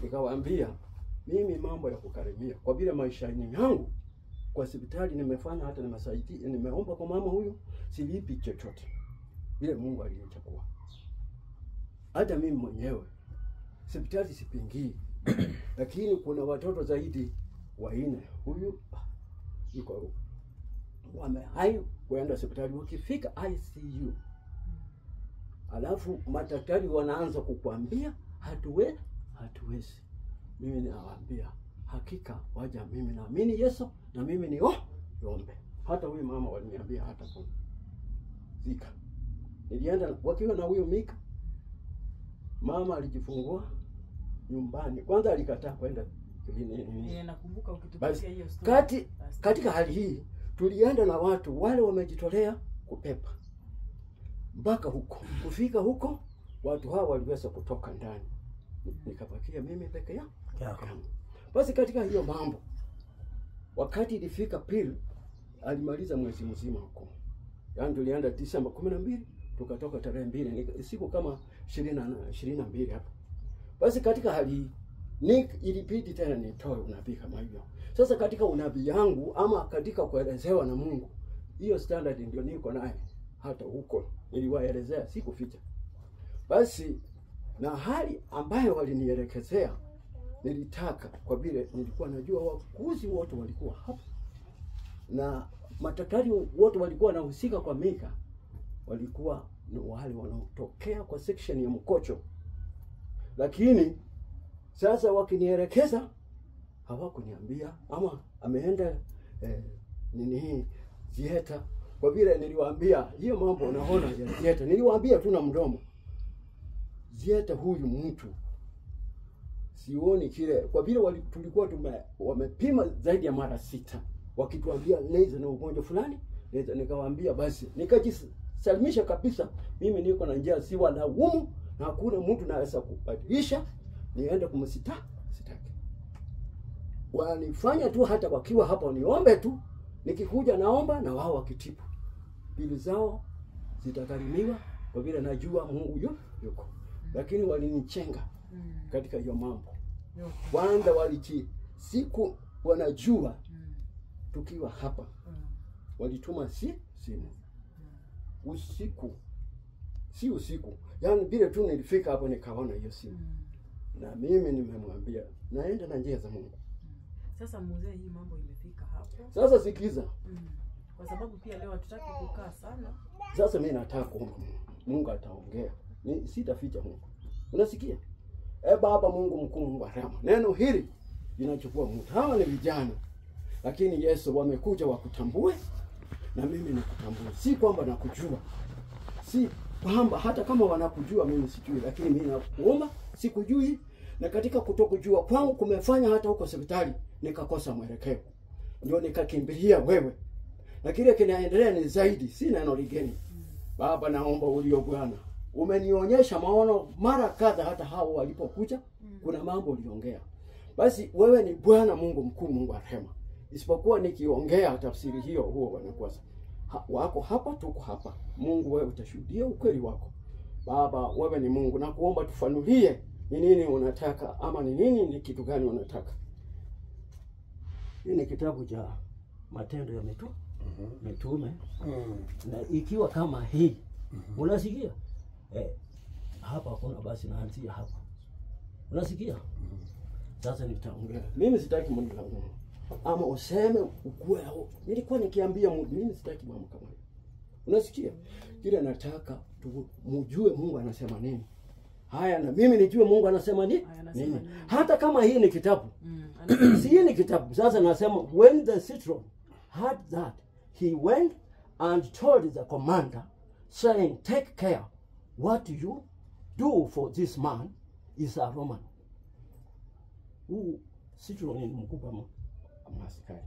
Nikawaambia mimi mambo ya kukaribia kwa vile maisha yangu kwa hospitali nimefanya, hata nimesaidia, nimeomba kwa mama huyu, silipi chochote. Vile Mungu alinichagua. Hata mimi mwenyewe hospitali sipingii. Lakini kuna watoto zaidi 4 huyu yuko wamehai kuenda hospitali, wakifika ICU alafu madaktari wanaanza kukuambia hatuwezi. Mimi nawaambia hakika waja, mimi naamini Yesu na mimi ni niombe. Hata huyu mama waliniambia hata zika. Nilienda wakiwa na huyu Mika. Mama alijifungua nyumbani. Kwanza alikataa kwenda kliniki. Nakumbuka ukitupigia hiyo story. Katika hali hii tulienda na watu wale wamejitolea kupepa mpaka huko. Kufika huko watu hawa waliweza kutoka ndani. Nikabakia mimi peke yangu. Basi katika hiyo mambo, wakati ilifika pili, alimaliza mwezi mzima huko. Yaani tulienda Disemba 12, tukatoka tarehe 2, siku kama 22 hapo. Basi katika hali ilibidi tena nitoe unabii kama hiyo. Sasa katika unabii yangu ama katika kuelezewa na Mungu, hiyo standard ndio niko naye hata huko niliwaelezea, sikuficha. Basi na hali ambayo walinielekezea nilitaka, kwa vile nilikuwa najua wakuzi wote walikuwa hapa na madaktari wote walikuwa wanahusika kwa Mika, walikuwa ni wale wanaotokea kwa section ya mkocho. Lakini sasa wakinielekeza hawakuniambia ama ameenda nini theater, kwa vile niliwaambia hiyo mambo unaona ya theater, niliwaambia tu na mdomo theater huyu mtu sioni kile, kwa vile tulikuwa wamepima zaidi ya mara 6 wakituambia neza na ugonjwa fulani, neza. Nikawaambia basi, nikajisalimisha kabisa, mimi niko na njia, si walaumu na hakuna mtu naweza kubadilisha, niende kumsita sitaki. Wanifanya tu hata wakiwa hapa niombe tu, nikikuja naomba na wao wakitibu, bili zao zitakarimiwa kwa vile najua Mungu yuko. Lakini walinichenga katika hiyo mambo. Kwanza siku wanajua tukiwa hapa walituma simu usiku, si usiku, yaani vile tu nilifika hapo nikaona hiyo simu. Na mimi nimemwambia naenda na njia za Mungu. Sasa mzee, hii mambo imefika hapo. Sasa sikiza. Kwa sababu pia leo hatutaki kukaa sana. Sasa mimi nataka kuomba Mungu. Mungu ataongea. Ni sitaficha Mungu. Unasikia? E Baba Mungu mkuu, Mungu wa rehema. Neno hili linachukua muda. Hawa ni vijana. Lakini Yesu wamekuja wakutambue na mimi nikutambue. Si kwamba nakujua. Si kwamba hata kama wanakujua mimi sijui, lakini mimi nakuomba sikujui, na katika kutokujua kwangu kumefanya hata huko hospitali nikakosa mwelekeo. Ndio nikakimbilia wewe. Na kile kinaendelea ni zaidi, si neno ligeni. Baba naomba ulio Bwana, umenionyesha maono mara kadha, hata hao walipokuja kuna mambo uliongea. Basi wewe ni Bwana Mungu mkuu, Mungu wa rehema. Isipokuwa nikiongea tafsiri hiyo huo wanakuwa wako hapa, tuko hapa. Mungu wewe utashuhudia ukweli wako. Baba wewe ni Mungu, na kuomba tufanulie ni nini unataka, ama ni nini, ni kitu gani unataka. Hii ni kitabu cha Matendo ya Mitume. Na ikiwa kama hii, unasikia? Hapa kuna basi naanzia hapa. Unasikia? Sasa nitaongea. Mimi sitaki Mungu langu. Ama useme ukue. Nilikuwa nikiambia Mungu, mimi sitaki mambo kama hayo. Unasikia? Kile nataka mjue Mungu anasema nini. Haya, na mimi nijue Mungu anasema nini? Nini? Hata kama hii ni kitabu. Si hii ni kitabu. Sasa nasema when the citron heard that, he went and told the commander, saying, take care what you do, for this man is a Roman. Huu citron ni mkubwa ama askari.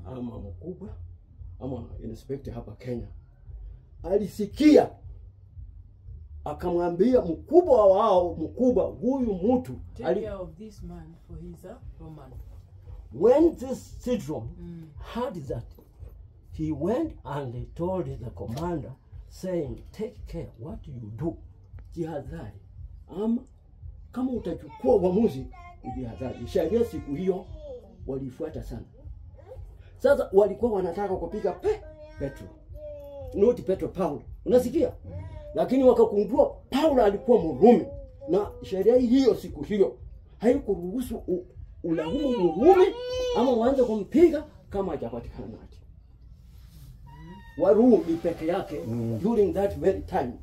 Ama mkubwa ama inspector hapa Kenya. Alisikia akamwambia mkubwa wao, mkubwa huyu mtu, take care of this man for he is a Roman. When this citron heard that, he went and told the commander, saying, take care what you do. Jihadhari. Ama kama utachukua uamuzi, ujihadhari. Sheria siku hiyo walifuata sana. Sasa walikuwa wanataka kupiga Petro. Not Petro, Paulo. Unasikia? Lakini wakagundua Paulo alikuwa Mrumi, na sheria hiyo siku hiyo haikuruhusu ulaumu Mrumi ama uanze kumpiga kama hajapatikana na hatia. Warumi peke yake during that very time.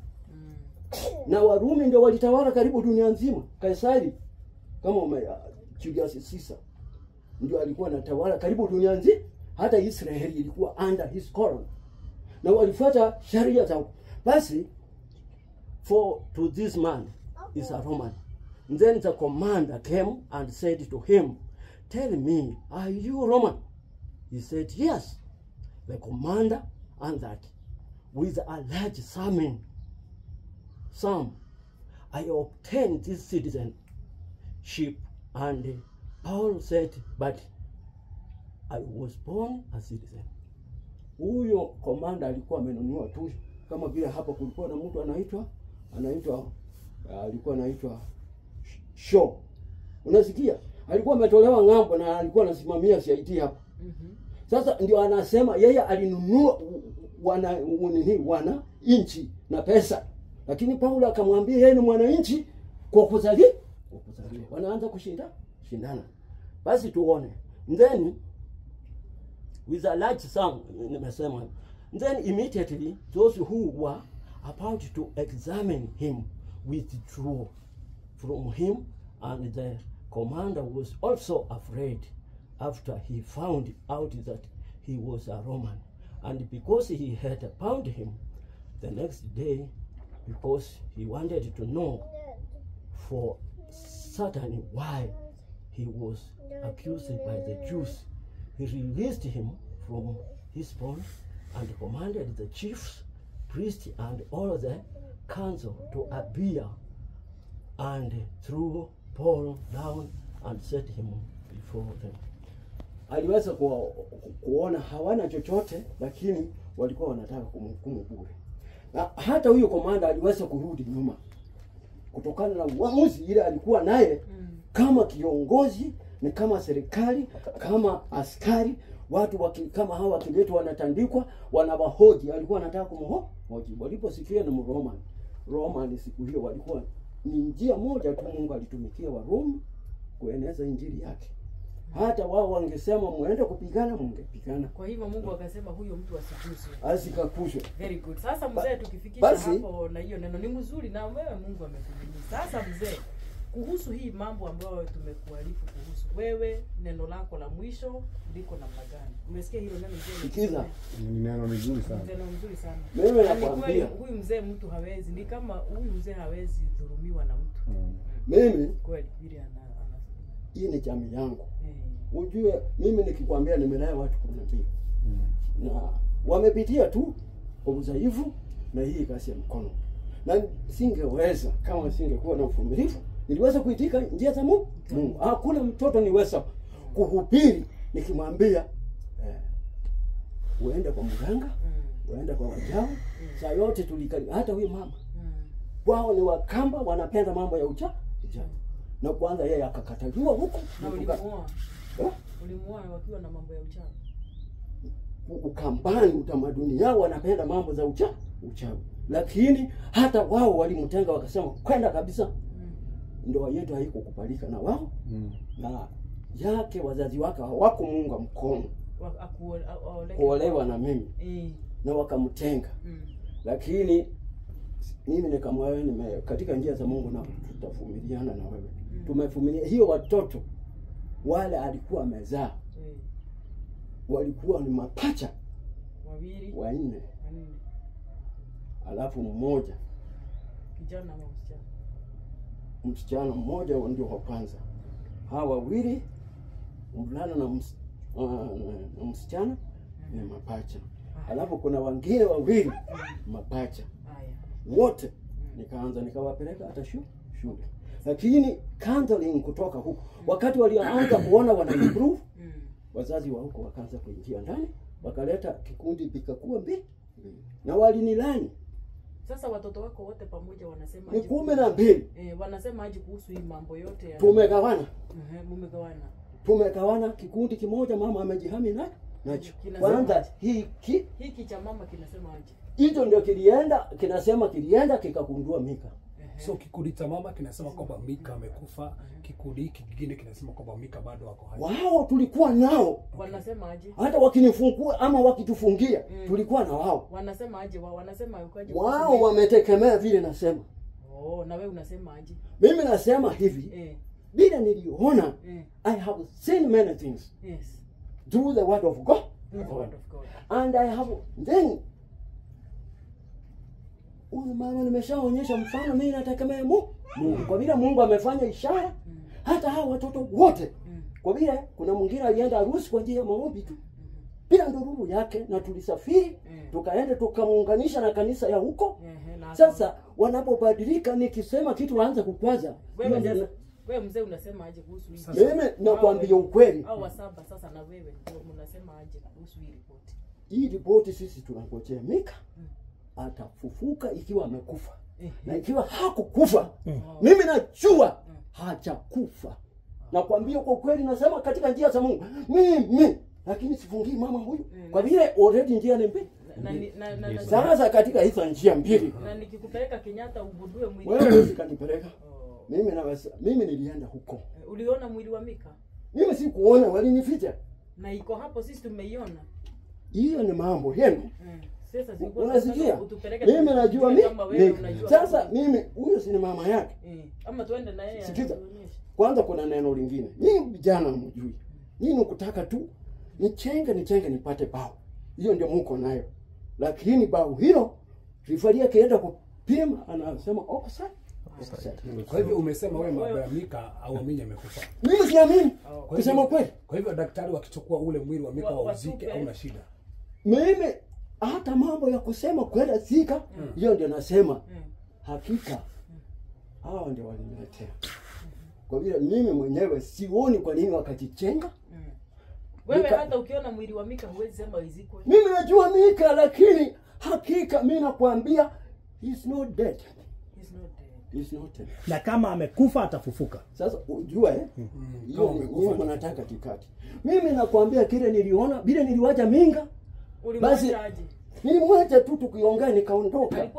Na Warumi ndio walitawala karibu dunia nzima. Kaisari kama Julius Caesar ndio alikuwa anatawala karibu dunia nzima. Hata Israeli ilikuwa under his crown. Na walifuata sheria zao. Basi for to this man is a Roman. Then the commander came and said to him, tell me, are you Roman? He said, yes. The commander answered, with a large sum, I obtained this citizenship. And Paul said, but I was born a citizen. Huyo commander alikuwa amenunua tu, kama vile hapa kulikuwa na mtu anaitwa alikuwa anaitwa Shaw. Unasikia? Alikuwa ametolewa ng'ambo na alikuwa anasimamia CID hapa. Sasa ndio anasema yeye alinunua wana inchi na pesa. Lakini Paulo akamwambia yeye ni mwananchi kwa kuzaliwa. Kwa kuzaliwa. Wanaanza kushindana. Basi tuone. Then with a large sum nimesema. Then immediately those who were about to examine him withdrew from him, and the commander was also afraid after he found out that he was a Roman. And because he had bound him the next day, because he wanted to know for certain why he was accused by the Jews, he released him from his bond and commanded the chiefs, priests, and all the council to appear, and threw Paul down and set him before them. Aliweza kuona hawana chochote, lakini walikuwa wanataka kumhukumu bure. Na hata huyo komanda aliweza kurudi nyuma kutokana na uamuzi ile alikuwa naye kama kiongozi, ni kama serikali, kama askari. Watu kama hawa wakiletwa wanatandikwa, wanawahoji. Alikuwa anataka kumhoji. Waliposikia ni Mroman, Roman siku hiyo walikuwa ni njia moja tu Mungu alitumikia Warumi kueneza injili yake. Hata wao wangesema muende kupigana, mungepigana. Kwa hivyo Mungu akasema huyo mtu asiguswe. Asikaguswe. Very good. Sasa mzee, tukifikisha hapo na hiyo neno ni mzuri na wewe Mungu amekubariki. Sasa mzee, kuhusu hii mambo ambayo tumekuarifu kuhusu wewe, neno lako la mwisho liko namna gani? Umesikia hilo neno mzee? Sikiza. Ni neno mzuri sana. Neno mzuri sana. Mimi nakwambia huyu mzee mtu hawezi, ni kama huyu mzee hawezi dhurumiwa na mtu. Mimi kweli vile ana hii ni jamii yangu. Ujue mimi nikikwambia nimelea watu 12. Na wamepitia tu udhaifu na hii kazi ya mkono. Na singeweza kama singekuwa na uvumilivu. Niliweza kuitika njia za Mungu. Hakuna mtoto niweza kuhubiri nikimwambia uende kwa mganga, uende kwa wachawi. Saa yote tulikali hata huyu mama. Wao ni Wakamba, wanapenda mambo ya uchawi. Na kwanza yeye akakataliwa huko. Na ulimuoa wakiwa na mambo ya uchawi. Ukambani utamaduni yao wanapenda mambo za uchawi. Lakini hata wao walimtenga wakasema kwenda kabisa. Ndoa yetu haikukubalika na wao. Na yake wazazi wake hawakumuunga mkono kuolewa na mimi. Na wakamtenga. Lakini mimi nikamwambia nime katika njia za Mungu na tutavumiliana na wewe. Tumevumilia hiyo. Watoto wale alikuwa amezaa walikuwa ni mapacha wawili, wanne, alafu mmoja kijana ama msichana, msichana mmoja ndio wa kwanza. Hawa wawili mvulana na msichana ni mapacha. Alafu kuna wengine wawili mapacha. Wote nikaanza nikawapeleka hata shule. Lakini counseling kutoka huko, wakati walianza kuona wana improve, wazazi wa huko wakaanza kuingia ndani, wakaleta kikundi bikakuwa mbili na walinilani. Sasa watoto wako wote pamoja wanasema ni 12. Wanasema aje kuhusu hii mambo yote ya tumegawana. Mumegawana. Tumegawana kikundi kimoja, mama amejihami nacho. Kwanza hiki cha mama kinasema aje? Hicho ndio kilienda, kinasema kilienda kikagundua Mika. So kikundi cha mama kinasema kwamba Mika amekufa, kikundi hiki kingine kinasema kwamba Mika bado ako hai. Wao tulikuwa nao. Wanasema aje? Hata wakinifungua ama wakitufungia, tulikuwa na wao. Wanasema aje wao? Wanasema yukaje? Wao wametekemea vile nasema. Oh, na wewe unasema aje? Mimi nasema hivi. Bila niliona, I have seen many things. Yes. Through the word of God. Through the word of God. And I have then huyu mama nimeshaonyesha mfano, mimi nategemea Mungu. Kwa vile Mungu amefanya ishara, hata hao watoto wote. Kwa vile kuna mwingine alienda harusi kwa njia ya maombi tu. Bila ndururu yake, na tulisafiri, tukaenda tukamuunganisha na kanisa ya huko. Sasa wanapobadilika nikisema kitu waanze kukwaza. Wewe mzee unasema aje kuhusu hii? Mimi nakwambia ukweli. Hao wa saba sasa na wewe unasema aje kuhusu hii ripoti? Hii ripoti sisi tunangojea Mika atafufuka ikiwa amekufa. Na ikiwa hakukufa, mimi najua hajakufa. Nakwambia kwa kweli, nasema katika njia za Mungu. Mimi lakini sifungii mama huyu. Kwa vile already njia ni mbili. Sasa katika hizo njia mbili. Na nikikupeleka Kenyatta ugundue mwili. Wewe usikanipeleka. Mimi mimi nilienda huko. Uliona mwili wa Mika? Mimi sikuona, walinificha. Na iko hapo, sisi tumeiona. Hiyo ni mambo yenu. Unasikia? Mimi najua mimi. Sasa mimi huyo si ni mama yake. Ama tuende na yeye. Sikiza. Kwanza kuna neno lingine. Nyinyi vijana hamjui. Nyinyi kutaka tu nichenge nipate bao. Hiyo ndio mko nayo. Lakini bao hilo rifaria kienda kupima anasema offside. Kwa hivyo umesema wewe mambo ya Mika au amini amekufa? Mimi siamini. Kusema kweli. Kwa hivyo daktari wakichukua ule mwili wa Mika wauzike au na shida? Mimi hata mambo ya kusema kwenda zika, hiyo ndio nasema. Hakika hawa ndio waliniletea. Kwa vile mimi mwenyewe sioni kwa nini wakajichenga. Wewe hata ukiona mwili wa Mika huwezi sema izikwe. Mimi najua Mika, lakini hakika mimi nakwambia he's not dead. He's not dead. He's not dead. Na kama amekufa atafufuka. Sasa ujue hiyo ni mnataka tikati. Mimi nakwambia kile niliona, bila niliwacha Minga. Basi nilimwacha tu tukiongea nikaondoka.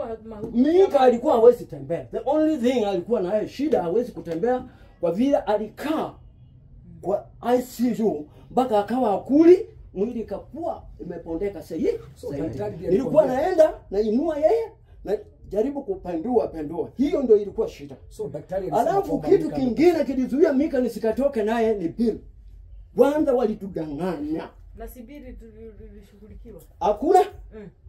Mika alikuwa hawezi tembea. The only thing alikuwa naye shida hawezi kutembea kwa vile alikaa kwa ICU mpaka akawa akuli, mwili ikakuwa imepondeka sahi. So, daktari ndiye Nilikuwa alikwambia? naenda nainua yeye na jaribu kupendua pendua, hiyo ndio ilikuwa shida. So daktari alisema Alafu kwamba kitu Mika kingine kilizuia Mika nisikatoke naye ni bill. Kwanza walitudanganya, Na sibiri tulishughulikiwa. hakuna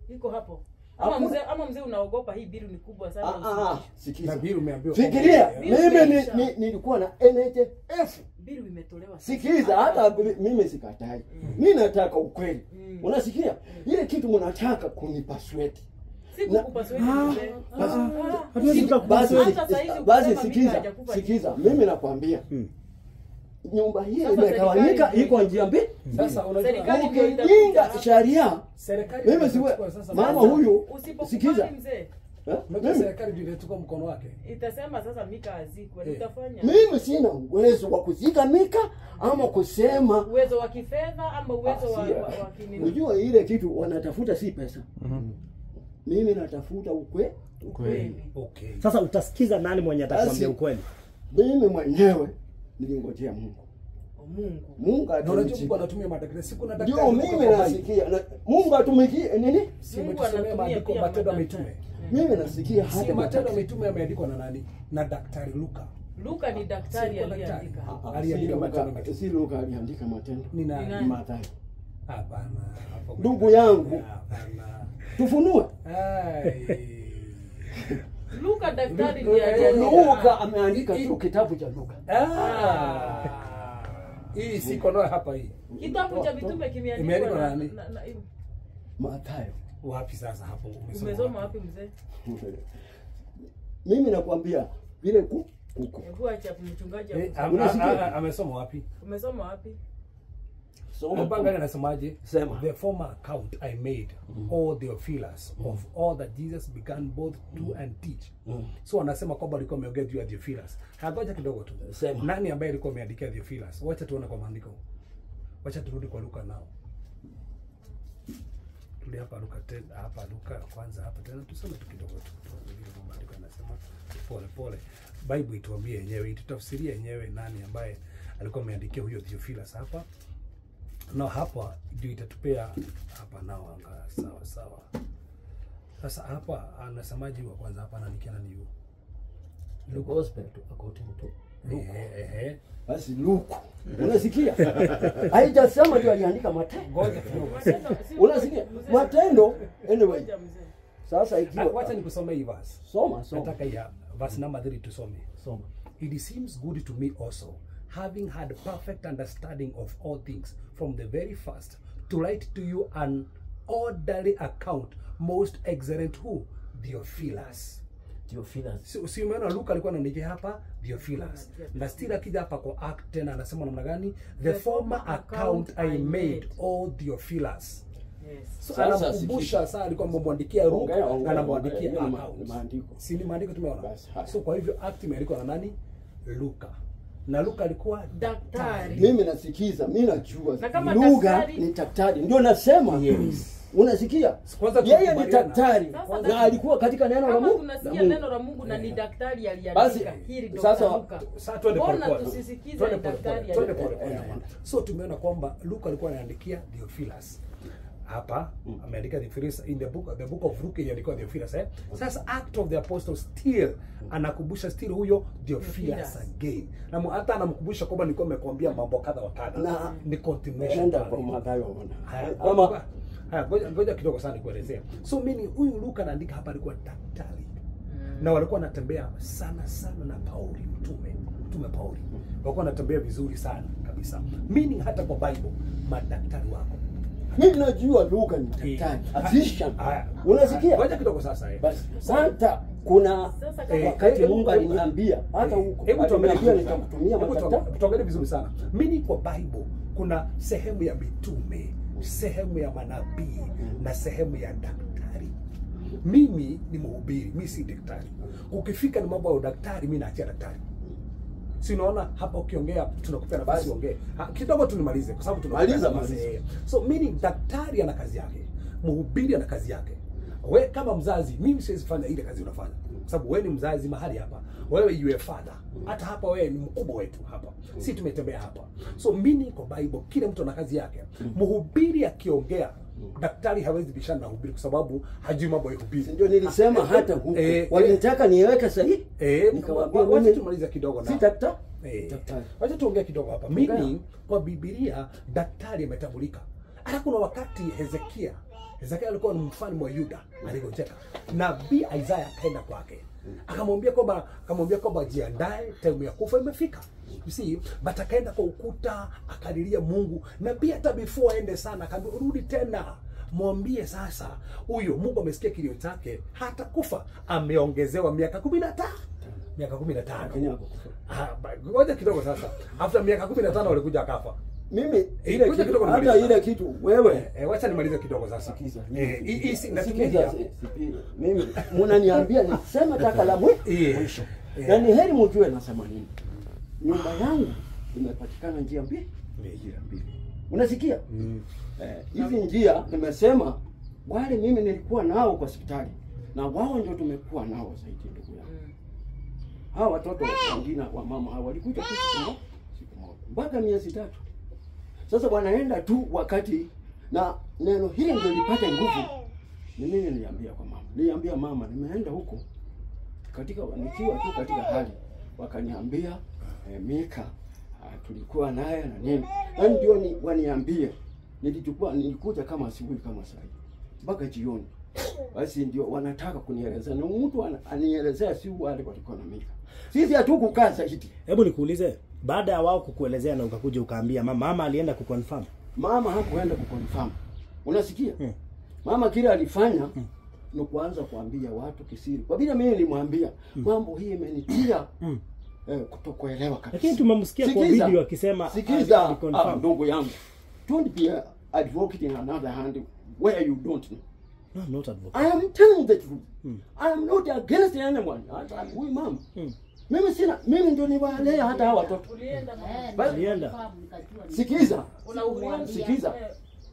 Iko hapo. Ama Hakuna. mzee, ama mzee unaogopa hii bill ni kubwa sana. Sikiza. Na bill umeambiwa kwamba- Fikiria, Bill mimi imeisha. nilikuwa na NHF. Bill imetolewa. Sikiza, hata mimi sikatai. Mimi nataka ukweli. Unasikia? Ile kitu mnataka kunipasweti. Sikukupasweti mzee. Hatuwezi tukakupasweti. Hata saa hizi Basi ukisema Mika sikiza, hajakufa sikiza, mimi nakwambia nyumba hii Sasa imegawanyika, serikali iko njia mbili. Sasa unajua Serikali ndio Ukipinga itakuja. sheria, serikali mimi siwe itachukua sasa mama huyu, Usipokubali sikiza mzee, Eh, Unajua mimi serikali ndio inachukua mkono wake. itasema sasa Mika azikwe. Utafanya mimi sina uwezo wa kuzika Mika ama kusema uwezo wa kifedha ama uwezo wa, wa kinini? Unajua ile kitu wanatafuta si pesa. Mimi natafuta ukweli. Ukweli. Okay. Sasa utasikiza nani mwenye atakwambia Basi. ukweli? Mimi mwenyewe nilingojea Mungu. Mungu. Mungu Na unajua Mungu atanijibu. anatumia madaktari. Si kuna daktari Ndio kutoka mimi kwa Bible. nasikia Mungu atumikie nini? Si Mungu umetusomea anatumia maandiko pia Matendo ya madaktari. Mitume. Mimi nasikia Si hata Matendo ya madaktari. Mitume yameandikwa na nani? Na Daktari Luka. Luka ni daktari Si kwa daktari. aliyeandika. Aliandika Si Matendo ya Luka, Mitume. si Luka aliandika Matendo. Ni nani? Ni nani? Mathayo. Hapana. Hapo Ndugu yangu. Hapana. Tufunue. Ai. Luka daktari ndiye aliandika. Luka ameandika tu kitabu cha Luka. Ah. Hii siko nayo hapa hii. Kitabu cha mitume kimeandikwa Imeandikwa na, na nani? na, na, Mathayo. Wapi sasa hapo umesoma? umesoma wapi mzee? Mimi nakwambia vile kuko. Hebu acha mchungaji. Eh, Unasikia? amesoma wapi? Umesoma wapi? Soma. Mpanga anasemaje? Sema. The former account I made, all Theophilus, of all that Jesus began both to and teach. So anasema kwamba alikuwa ameongea juu ya Theophilus. Hagoja kidogo tu. Sema. Nani ambaye alikuwa ameandikia Theophilus? Wacha tuone kwa maandiko. Wacha turudi kwa Luka nao. Tuli hapa Luka tena, hapa Luka kwanza hapa tena tusome tu kidogo tu. Tuone vile maandiko yanasema pole pole. Bible ituambie yenyewe, itutafsirie yenyewe nani ambaye alikuwa ameandikia huyo Theophilus hapa. Na hapa ndio itatupea hapa nao anga sawa sawa. Sasa hapa anasemaje wa kwanza hapa anaandikia nani huyo? The gospel to according to Luke. Ehe. Basi Luke. Unasikia? Haijasema ndio aliandika Matendo. Ngoja kidogo. Matendo, si Unasikia? mzee. Matendo anyway. Ngoja mzee. Sasa ikiwa Wacha nikusomee hii verse. Soma, soma. Nataka hii hapa, verse number 3 tusome. Soma. It seems good to me also, having had perfect understanding of all things from the very first, to write to you an orderly account, most excellent who? Theophilus. Theophilus. Si umeona Luka alikuwa anaandika hapa Theophilus. Na still akija hapa kwa Act tena anasema namna gani? The former account I made, O Theophilus. Yes. So Sasa anamkumbusha sasa alikuwa amemwandikia Luka Ongea, ongea, na anamwandikia ongea. Hiyo ni account. ni maandiko. Si ni maandiko tumeona? Basi, haya. So kwa hivyo Act imeandikwa na nani? Luka. Na Luka alikuwa Daktari. Mimi nasikiza, mimi najua. Na kama Lugha daktari- ni daktari. Ndio nasema. Yes. Unasikia? Kwanza Yeye ni tukubaliana. daktari Sasa na alikuwa katika neno la Kama Mungu. tunasikia neno la Mungu na ni daktari Basi, aliandika hili Dr. sasa- Luka. Sasa twende Mbona pole pole. tusisikize Twende pole daktari pole. Twende pole aliandika? pole. So tumeona kwamba Luka alikuwa anaandikia Theophilus. Hapa ameandika Theophilus in the book of Luke iliandikwa Theophilus eh. Sasa Act of the Apostles still anakumbusha still huyo Theophilus Theophilus. again. Na hata anamkumbusha kwamba nilikuwa nimekuambia mambo kadha wa kadha. Na- Ni continuation. Enda pale. kwa Mathayo ona. Haya, Ama haya, ngoja kidogo sana nikuelezee. So mimi huyu Luka anaandika hapa alikuwa daktari. Na walikuwa wanatembea sana sana na Pauli mtume Pauli. Walikuwa wanatembea vizuri sana kabisa. Meaning hata kwa Bible madaktari wako. mimi najua Luka ni daktari, physician. Haya. Unasikia? Ngoja kidogo sasa eh. Basi hata kuna Sasa kama wakati Mungu aliniambia hata huko Hebu tuangalie aliniambia vizuri sana. nitakutumia Hebu madaktari. tuangalie vizuri sana. Mimi kwa Bible kuna sehemu ya mitume, sehemu ya manabii na sehemu ya daktari. Mimi ni mhubiri, mimi si daktari. Ukifika ni mambo ya udaktari, mimi naachia daktari. Si unaona hapa ukiongea tunakupea nafasi uongee. Kidogo tu nimalize kwa sababu tunakupea Maliza, nafasi. maliza. So meaning daktari ana kazi yake, mhubiri ana kazi yake. We kama mzazi, mimi siwezi fanya ile kazi unafanya. Kwa sababu wewe ni mzazi mahali hapa. Wewe you are father. Hata hapa wewe ni mkubwa wetu hapa. Si tumetembea hapa. So mimi kwa Bible kila mtu ana kazi yake. Mhubiri akiongea, daktari hawezi bishana na hubiri kwa sababu hajui mambo ya hubiri. Ndio nilisema hata huko. Walitaka niweke sahihi. Nikawaambia wacha tumalize kidogo na. Si daktari. Wacha tuongee kidogo hapa. Mimi kwa Biblia daktari ametambulika. Hata kuna wakati Hezekia alikuwa ni mfalme wa Yuda, aligonjeka. Nabii Isaiah akaenda kwake. Akamwambia kwamba jiandae, time ya kufa imefika. You see, but akaenda kwa ukuta, akalilia Mungu. Nabii hata before aende sana, akamwambia rudi tena. Mwambie sasa huyo Mungu amesikia kilio chake, hata kufa. Ameongezewa miaka 15. Miaka 15. Ngoja kidogo sasa. After miaka 15 walikuja akafa. Mimi ile kitu, hata ile kitu wewe wacha nimalize kidogo sasa. Sikiza, mimi mnaniambia niseme taka la mwisho. Na ni heri mjue nasema nini. Nyumba yangu imepatikana njia mbili. Unasikia? Hizi njia nimesema wale mimi nilikuwa nao kwa hospitali na wao ndio tumekuwa nao zaidi ndugu yangu. Hawa watoto wengine wa mama hawa walikuja tu siku moja mpaka miezi 3. Sasa wanaenda tu wakati na neno hili ndio lipate nguvu. Ni mimi niliambia kwa mama. Niliambia mama nimeenda huko katika nikiwa tu katika hali wakaniambia Mika tulikuwa naye na nini. Na ndio ni waniambie nilikuja kama asubuhi kama saa mpaka jioni. Basi ndio wanataka kunielezea na mtu anielezea si wale walikuwa na Mika. Sisi hatukukaa zaidi. Hebu nikuulize, baada ya wao kukuelezea na ukakuja ukaambia mama alienda kuconfirm? Mama hakuenda kuconfirm. Unasikia? Mama kile alifanya ni kuanza kuambia watu kisiri. Kwa vile mimi nilimwambia mambo hii imenitia kutokuelewa kabisa. Lakini tumemsikia kwa video akisema sikiza ndugu yangu. Don't be advocating another hand where you don't know. No, I'm not advocating. I am telling the truth. I am not against anyone. Huyu mama. Mimi sina, mimi ndio niwalea hata hawa watoto. Ulienda. Sikiza. Sikiza.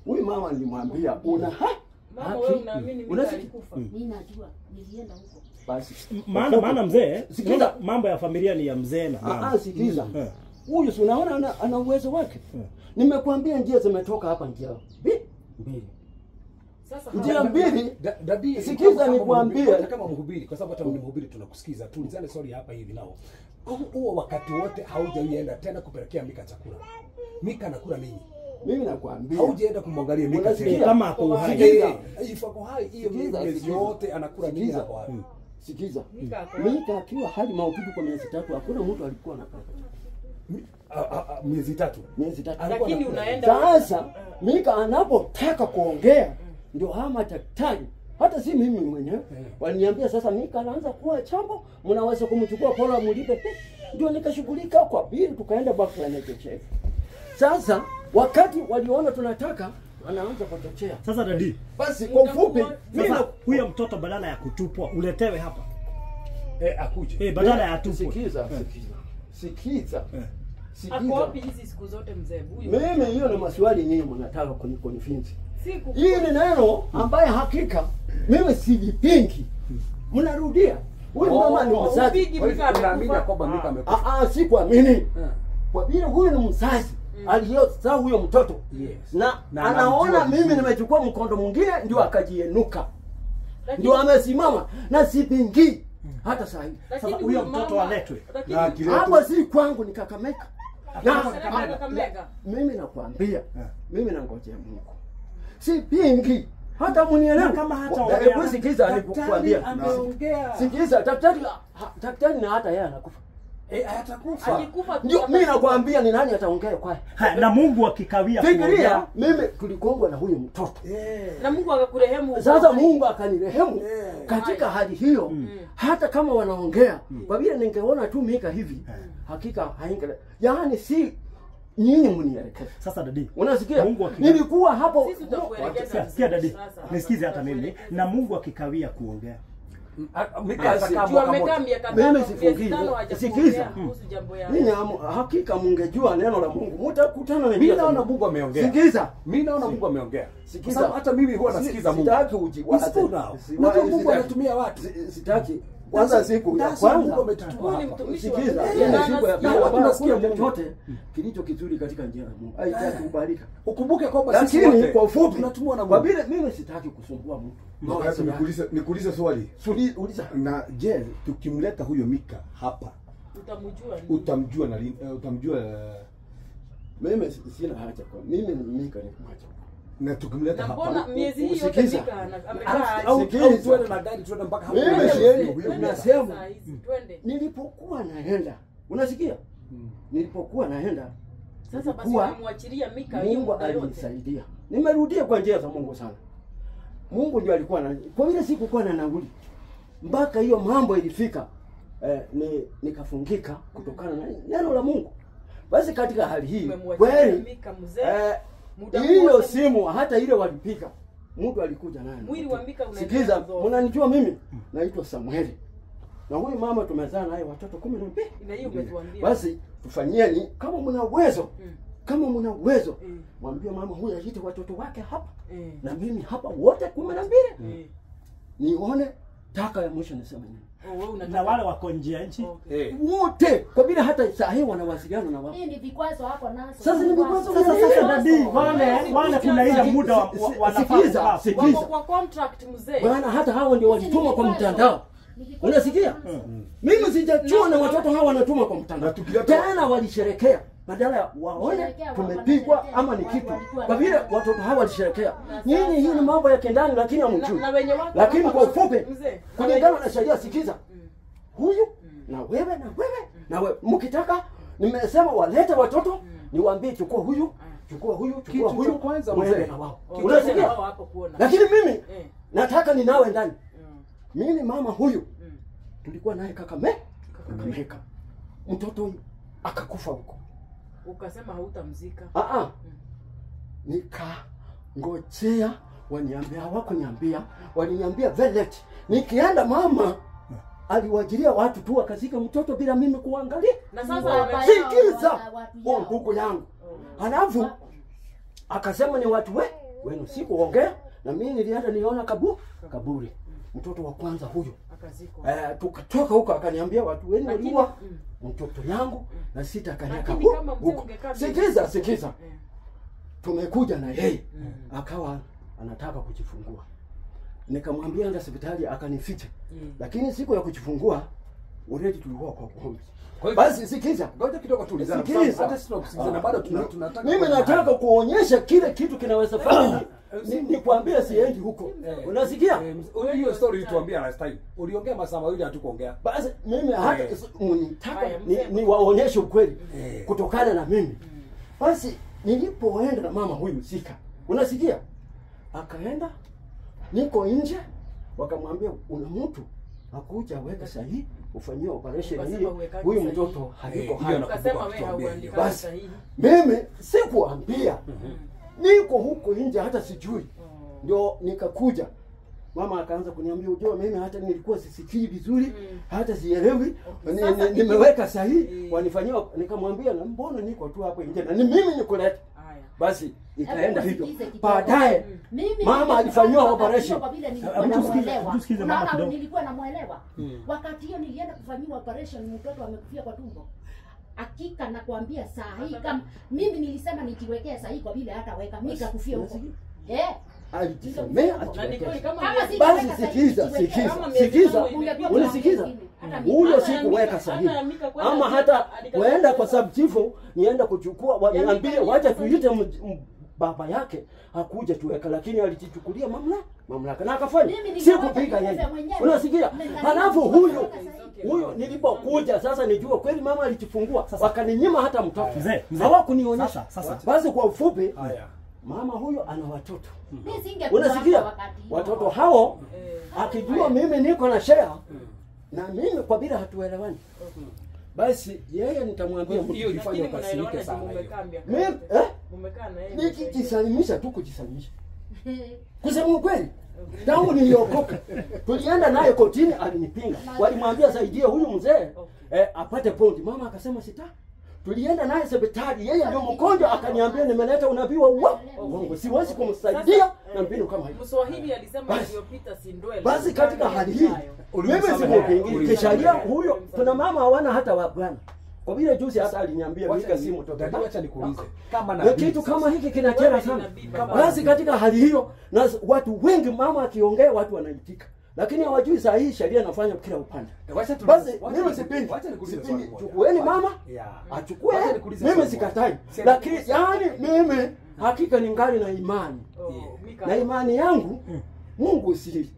Huyu mama nilimwambia una haki. Mama wewe unaamini mimi alikufa? Mimi najua nilienda huko. Basi. Maana mzee, sikiza, mambo ya familia ni ya mzee na mama. Sikiza. Huyu si unaona ana uwezo wake. Nimekuambia njia zimetoka hapa njia mbili. Sasa njia mbili. Dadi, sikiza nikwambie, kama mhubiri, kwa sababu hata ni mhubiri tunakusikiza. Tuulizane swali hapa hivi nao. Huo wakati wote haujaenda tena kupelekea Mika chakula. Mika anakula nini? Mimi nakwambia haujaenda kumwangalia Mika tena. Kama ako hai. If ako hai hiyo miezi yote anakula nini hapo hapo? Sikiza. Mika akiwa hali mahututi kwa miezi 3 hakuna mtu alikuwa anapeleka. Miezi 3. Miezi 3. Lakini unaenda sasa Mika anapotaka kuongea ndio hama madaktari hata si mimi mwenyewe waliniambia sasa Mika anaanza kuwa chambo, mnaweza kumchukua pola mlipe pesa. Ndio nikashughulika kwa bili tukaenda back na NHF. Sasa wakati waliona tunataka wanaanza kuchochea. Sasa dadi, basi kwa ufupi mimi huyo mtoto badala ya kutupwa uletewe hapa. Akuje. Badala ya atupwe. Sikiza, sikiza. Sikiza. Ako wapi hizi siku zote mzee huyu? Mimi hiyo ni maswali nyinyi mnataka kuniconvince. Hii ni neno ambaye hakika mimi sijipingi. Mnarudia. Huyu mama ni mzazi. Unaamini kwamba Mika amekufa? Sikuamini. Kwa vile huyu ni mzazi aliyozaa huyo mtoto. Na anaona mimi nimechukua mkondo mwingine ndio akajienuka. Ndio amesimama na sipingi hata saa hii. Sasa huyo mtoto aletwe. Hapo si kwangu ni Kakamega. Na mimi nakwambia, mimi nangojea Mungu. Sipingi. Hata mnielewe kama hata ongea. Hebu sikiza nikukwambia. Ameongea. Sikiza daktari na hata yeye anakufa. Atakufa. Alikufa. Ndio mimi nakwambia ni nani ataongea kwa. Na Mungu akikawia kuongea. Fikiria mimi tulikongwa na huyu mtoto. Na Mungu akakurehemu. Sasa Mungu akanirehemu katika hali hiyo. Hata kama wanaongea kwa vile ningeona tu Mika hivi hakika hainge. Yaani si nyinyi mnielekeze. Sasa dadi, unasikia? Nilikuwa hapo. Sisi tutakuelekeza. Sikia dadi, nisikize hata mimi. Na Mungu akikawia kuongea. Mimi sifungii. Sikiza. Mimi hakika mungejua neno la Mungu mtakutana na mimi. Naona Mungu ameongea. Sikiza. Mimi naona Mungu ameongea. Sikiza. Hata mimi huwa nasikiza Mungu. Sitaki ujiwaze. Unajua Mungu anatumia watu. Sitaki. Kwanza siku ya kwanza sikiza, siku ya pili tunasikia chochote kilicho kizuri katika njia ya Mungu haitakubalika. Ukumbuke kwamba sisi lakini kwa ufupi tunatumwa na Mungu. Kwa vile mimi sitaki kusumbua mtu. Nikuulize swali. Uliza. Na je, tukimleta huyo Mika hapa utamjua? Utamjua na utamjua? Mimi sina haja kwa mimi Mika ni mwacha. Na tukimleta hapa mbona miezi hii yote Mika amekaa? Au tuende na gari tuende mpaka hapo. Mimi siendi, nasema nilipokuwa naenda, unasikia? Nilipokuwa naenda sasa basi nimwachilia Mika hiyo Mungu alinisaidia. Nimerudia kwa njia za Mungu sana. Mungu ndiye alikuwa na kwa vile sikukuwa na nauli mpaka hiyo mambo ilifika, nikafungika kutokana na neno la Mungu. Basi katika hali hii kweli hiyo simu hata ile walipika mtu alikuja naye. Mwili wa Mika unaendelea. Sikiza, mnanijua mimi naitwa Samueli. Na huyu mama tumezaa naye watoto 12. Na hiyo umetuambia. Basi tufanyieni kama mna uwezo. Kama mna uwezo, mwambie mama huyu aite watoto wake hapa. Na mimi hapa wote 12. Nione taka ya mwisho niseme nini. Na wale wako nje ya nchi wote kwa vile hata saa hii wanawasiliana na wao. Hii ni vikwazo hapo nazo. Sasa ni vikwazo. Sasa dadii wale kuna ile muda wanafaa. Sikiza. Kwa contract mzee. Bwana hata hao ndio walituma kwa mtandao. Unasikia? Mimi sijajua na watoto hawa wanatuma kwa mtandao. Tena walisherekea badala ya waone tumepigwa ama ni kitu. Kwa vile watoto hawa walisherekea. Nyinyi hii ni mambo ya kendani lakini hamjui. Lakini kwa ufupi kulingana na sheria, sikiza. Huyu na wewe na wewe na wewe mkitaka nimesema walete watoto niwaambie chukua huyu, chukua huyu, chukua huyu kwanza mzee na wao. Unasikia? Lakini mimi nataka ninawe ndani. Mimi mama huyu tulikuwa naye Kakamega. Mtoto akakufa huko. Ukasema hautamzika. Nikangojea waniambia, hawakuniambia, waliniambia very late. Nikienda mama aliwajiria watu tu akazika mtoto bila mimi kuangalia. Na sasa sikiza ndugu yangu. Halafu akasema ni watu wenu sikuongea na mimi nilienda niona kaburi. Mtoto wa kwanza huyo akazikwa. Tukatoka huko akaniambia watu wenu waliua mtoto yangu na sitakanyaga huko. Sikiza. Tumekuja na yeye akawa anataka kujifungua. Nikamwambia enda hospitali akanificha. Lakini siku ya kujifungua already tulikuwa kwa pombe. Basi sikiza. Ngoja kidogo tuulizane. Hata sisi tunakusikiliza bado tunataka. Mimi nataka kuonyesha kile kitu kinaweza fanya. Nikwambie siendi huko. Unasikia? Hiyo story ulituambia last time. Uliongea masaa mawili hatukuongea. Basi mimi hata mnitaka niwaonyeshe ukweli kutokana na mimi. Basi nilipoenda na mama huyu sika. Unasikia? Akaenda niko nje wakamwambia una mtu akuja weka sahihi ufanyie operation hii huyu mtoto hayuko hai. Ukasema wewe hauandika sahihi. Mimi sikuambia. Niko huko nje hata sijui. Ndio nikakuja. Mama akaanza kuniambia unajua mimi hata nilikuwa sisikii vizuri, hata sielewi. Nimeweka sahihi wanifanyia, nikamwambia na mbona niko tu hapo nje na ni mimi nikuleta. Basi ikaenda hivyo. Baadaye mama alifanyiwa operation. Tusikize mama kidogo. Nilikuwa namuelewa. Wakati hiyo nilienda kufanyiwa operation mtoto amekufia kwa tumbo. Hakika nakwambia saa hii kama mimi nilisema nijiwekea sahihi kwa vile hata weka Mika kufia huko. Alijisemea. Basi sikiza. Unasikiza? Huyo sikuweka sahihi. Ama hata waenda kwa subchifu nienda kuchukua waniambie wacha tuite baba yake hakuja tuweka, lakini alijichukulia mamlaka na akafanya. Sikupiga yeye. Unasikia? Halafu huyo nilipokuja sasa nijua kweli mama alijifungua, wakaninyima hata mtoto. Hawakunionyesha. Basi kwa ufupi mama huyo ana watoto. Unasikia? Watoto hao akijua mimi niko na share na mimi kwa bila hatuelewani. Basi yeye nitamwambia hiyo ilifanya ukasirike sana hiyo. Mimi Mumekaa na yeye. Nikijisalimisha tu kujisalimisha. Kusema ukweli, tangu niliokoka tulienda naye kotini alinipinga. Walimwambia saidie huyu mzee apate pondi. Mama akasema sita. Tulienda naye hospitali, yeye ndio mgonjwa, akaniambia nimeleta unabii wa uongo. Siwezi kumsaidia na mbinu kama hiyo. Mswahili alisema aliyopita si ndwele. Basi katika hali hii mimi sikupingi kisharia huyo. Kuna mama hawana hata wa bwana. Kwa vile juzi hata aliniambia Mika si mtoto. Wacha nikuulize. Kama nabii kitu kama hiki kinakera sana. Basi katika hali hiyo na watu wengi, mama akiongea watu wanaitika. Lakini hawajui saa hii sheria inafanya kila upande. Basi mimi sipingi. Chukueni mama achukue, mimi sikatai. Lakini yani mimi hakika ningali na imani. Na imani yangu Mungu si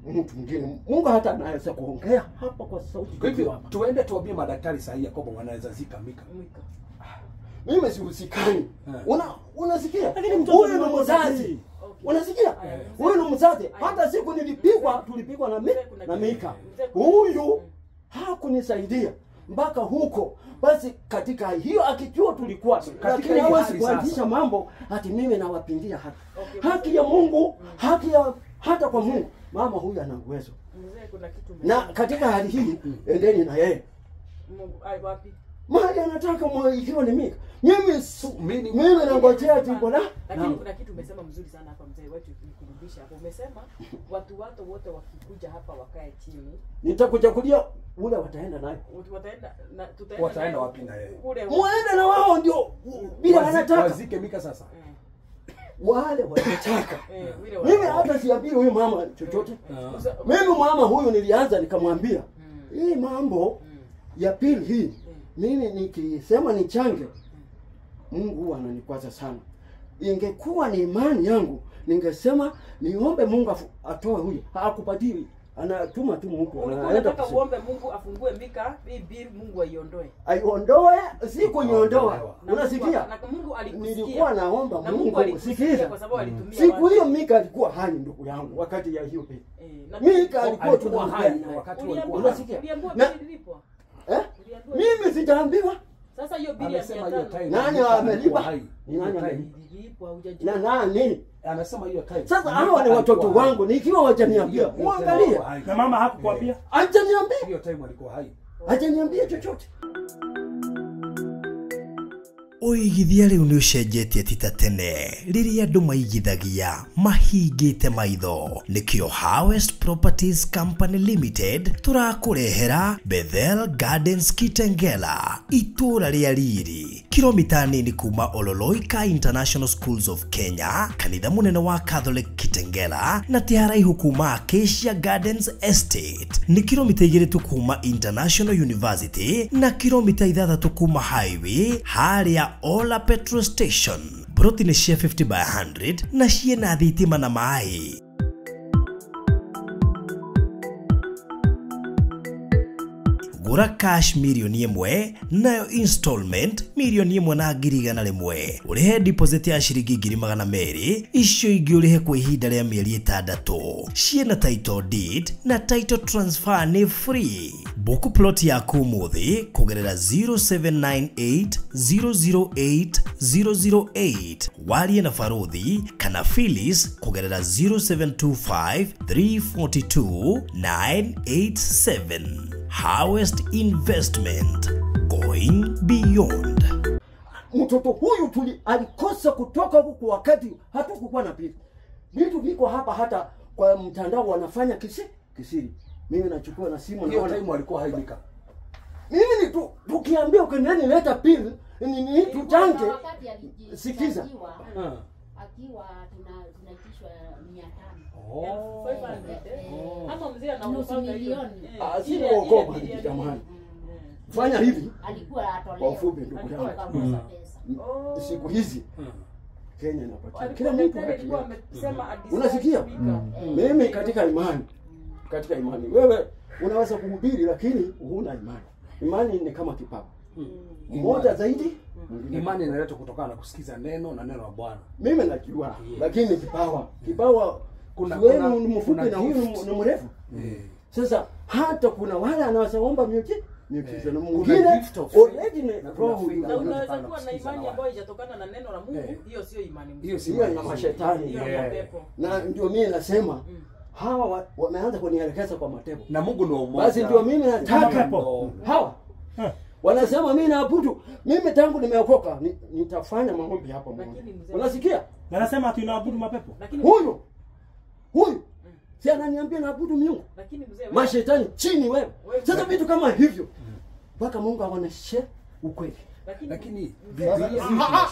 mtu mwingine. Mungu hata anaweza kuongea hapa kwa sauti. Kwa hivyo tuende tuambie madaktari sahihi kwamba wanaweza zika Mika. Mimi sihusikani. Unasikia? Huyu ni mzazi. Unasikia? Huyu ni mzazi. Hata siku nilipigwa, tulipigwa na Mika. Huyu hakunisaidia mpaka huko. Basi katika hiyo akijua tulikuwa, lakini hawezi kuanzisha mambo ati mimi nawapindia haki. Haki ya Mungu, haki ya hata kwa Mungu. Mama huyu ana uwezo. Na katika hali hii endeni na yeye. Wapi? Mahali anataka ikiwa ni Mika. Mimi nangojea jibu la. Lakini kuna kitu umesema mzuri sana hapa mzee, wacha nikurudisha hapo. Umesema watu wote wakikuja hapa wakae chini. Nitakuja kulia ule wataenda naye. Wataenda na tutaenda. Wataenda wapi na yeye? Muende na wao ndio bila anataka. Wazike Mika sasa. Wale wanataka. Mimi hata siambii huyu mama chochote. Mimi mama huyu nilianza nikamwambia hii mambo ya pili hii mimi nikisema nichange Mungu ananikwaza sana. Ingekuwa ni imani yangu ningesema niombe Mungu atoe huyu. Hakupatii, anatuma tu Mungu. Anaenda kuombe Mungu afungue Mika, hii bill Mungu aiondoe. Aiondoe, si kuiondoa. Unasikia? Na Mungu alikusikia. Nilikuwa naomba Mungu sikiza. Kwa sababu alitumia. Siku hiyo Mika alikuwa hai ndugu yangu wakati ya hiyo bill. Mika alikuwa tu hai wakati walikuwa. Unasikia? Mimi sijaambiwa. Sasa hiyo bili ya 500. Nani amelipa? Ni nani amelipa? Na nani? Anasema hiyo time. Sasa hawa ni watoto wangu, nikiwa hawajaniambia. Muangalie. Na mama hakukwambia? Hajaniambia. Hiyo time alikuwa hai. Hajaniambia chochote. Ũigithia rĩu nĩ ũcenjetie ti ta tene rĩrĩa andũ maigithagia mahingĩte maitho. Nĩkĩo Harvest Properties Company Limited tũrakũrehera Bethel Gardens Kitengela, itũũra rĩa riri, kilomita nini kuma Ololoika International Schools of Kenya, kanitha mũnene wa Catholic Kitengela, na ti haraihu kuma Acacia Gardens Estate. Nĩ kilomita 2 tu kuma International University na kilomita 6 kuma highway harĩa Ola Petrol Station. Broti ni cia 50 by 100 na ciena thitima na maĩ. Gũra cash 1,000,000 nayo installment 1,100,000. Ũrĩhe deposit ya ciringi 200,000, icio ingĩ ũrĩhe kwa ihinda rĩa mĩeri 6. Ciena title deed na title transfer nĩ free. Book plot yaku ũmũthĩ kũgerera 0798 008 008. Warie na Farodhi kana Phyllis kũgerera 0725 342 987. Harvest Investment, going beyond. Mtoto huyu alikosa kutoka huku wakati hatukukuwa na pili. Vitu viko hapa hata kwa mtandao wanafanya kisiri. Mimi nachukua na simu naona. Hiyo time alikuwa hai Mika. Mimi ni tukiambia ukeneni leta pili ni tuchange. Sikiza. Akiwa tunaitishwa 500. 500. Ama mzee anaogopa hiyo. Si uogopa jamani. Fanya hivi. Alikuwa atolewa. Kwa ufupi ndugu yangu. Siku hizi Kenya inapatia kila mtu haki. Unasikia? Mimi katika imani, wewe unaweza kuhubiri lakini huna imani. Imani ni kama kipawa. Mmoja zaidi. Imani inaletwa kutokana na kusikiza neno na neno la Bwana. Mimi najua, lakini kipawa kuna wewe ni mfupi na huyu ni mrefu. Sasa hata kuna wale anaweza omba miujiza na mwingine already ni roho. Na unaweza kuwa na imani ambayo haijatokana na neno la Mungu, hiyo sio imani mzuri. Hiyo sio na mashetani. Na ndio mimi nasema hawa wameanza kunielekeza kwa matepo. Na Mungu ni umoja. Basi ndio mimi nataka hawa. Wanasema mimi naabudu. Mimi tangu nimeokoka nitafanya maombi hapa Mungu. Unasikia? Wanasema ati unaabudu mapepo. Huyu. Huyu. Si ananiambia naabudu miungu. Lakini mzee wewe mashetani chini wewe. Sasa vitu kama hivyo. Mpaka Mungu aoneshe ukweli. Lakini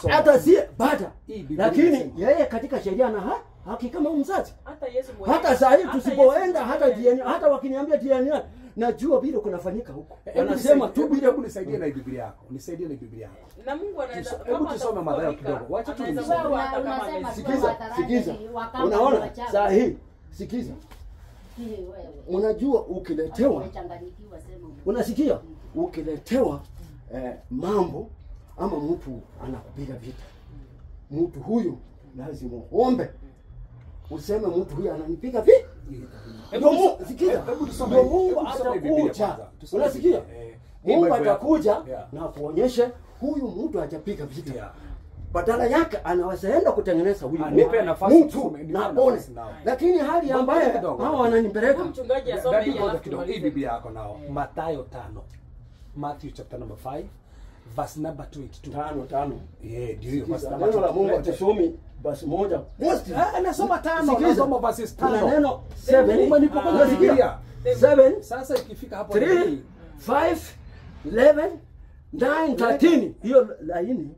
hata si bada. Lakini yeye katika sheria na haki kama mzazi. Hata Yesu mwenyewe. Hata saa hii tusipoenda hata DNA, hata wakiniambia DNA najua vile kunafanyika huko. Wanasema tu bila hebu nisaidie na Biblia yako. Nisaidie na Biblia yako. Na Mungu anaweza hebu tusome Mathayo kidogo. Wacha tu nisome. Sikiza, sikiza. Unaona saa hii sikiza. Unajua ukiletewa, unasikia? Ukiletewa mambo ama mtu anakupiga vita, mtu huyu lazima uombe, useme mtu huyu ananipiga vita. Sikiza, Mungu atakuja. Unasikia? Mungu atakuja na kuonyeshe huyu mtu hajapiga vita. Badala yake anaweza kutengeneza huyu mtu na apone. Lakini hali ambaye hawa wananipeleka mchungaji asome hii Biblia yako nao Mathayo 5, Matthew chapter number 5 verse number 22. 5. Yeah, ndio hiyo verse number. Neno la Mungu atusomi basi moja. Nasoma 5, nasoma verses 5. Neno 7. Umenipokonya Biblia. 7. Sasa ikifika hapo 3 5 11 9 13 hiyo laini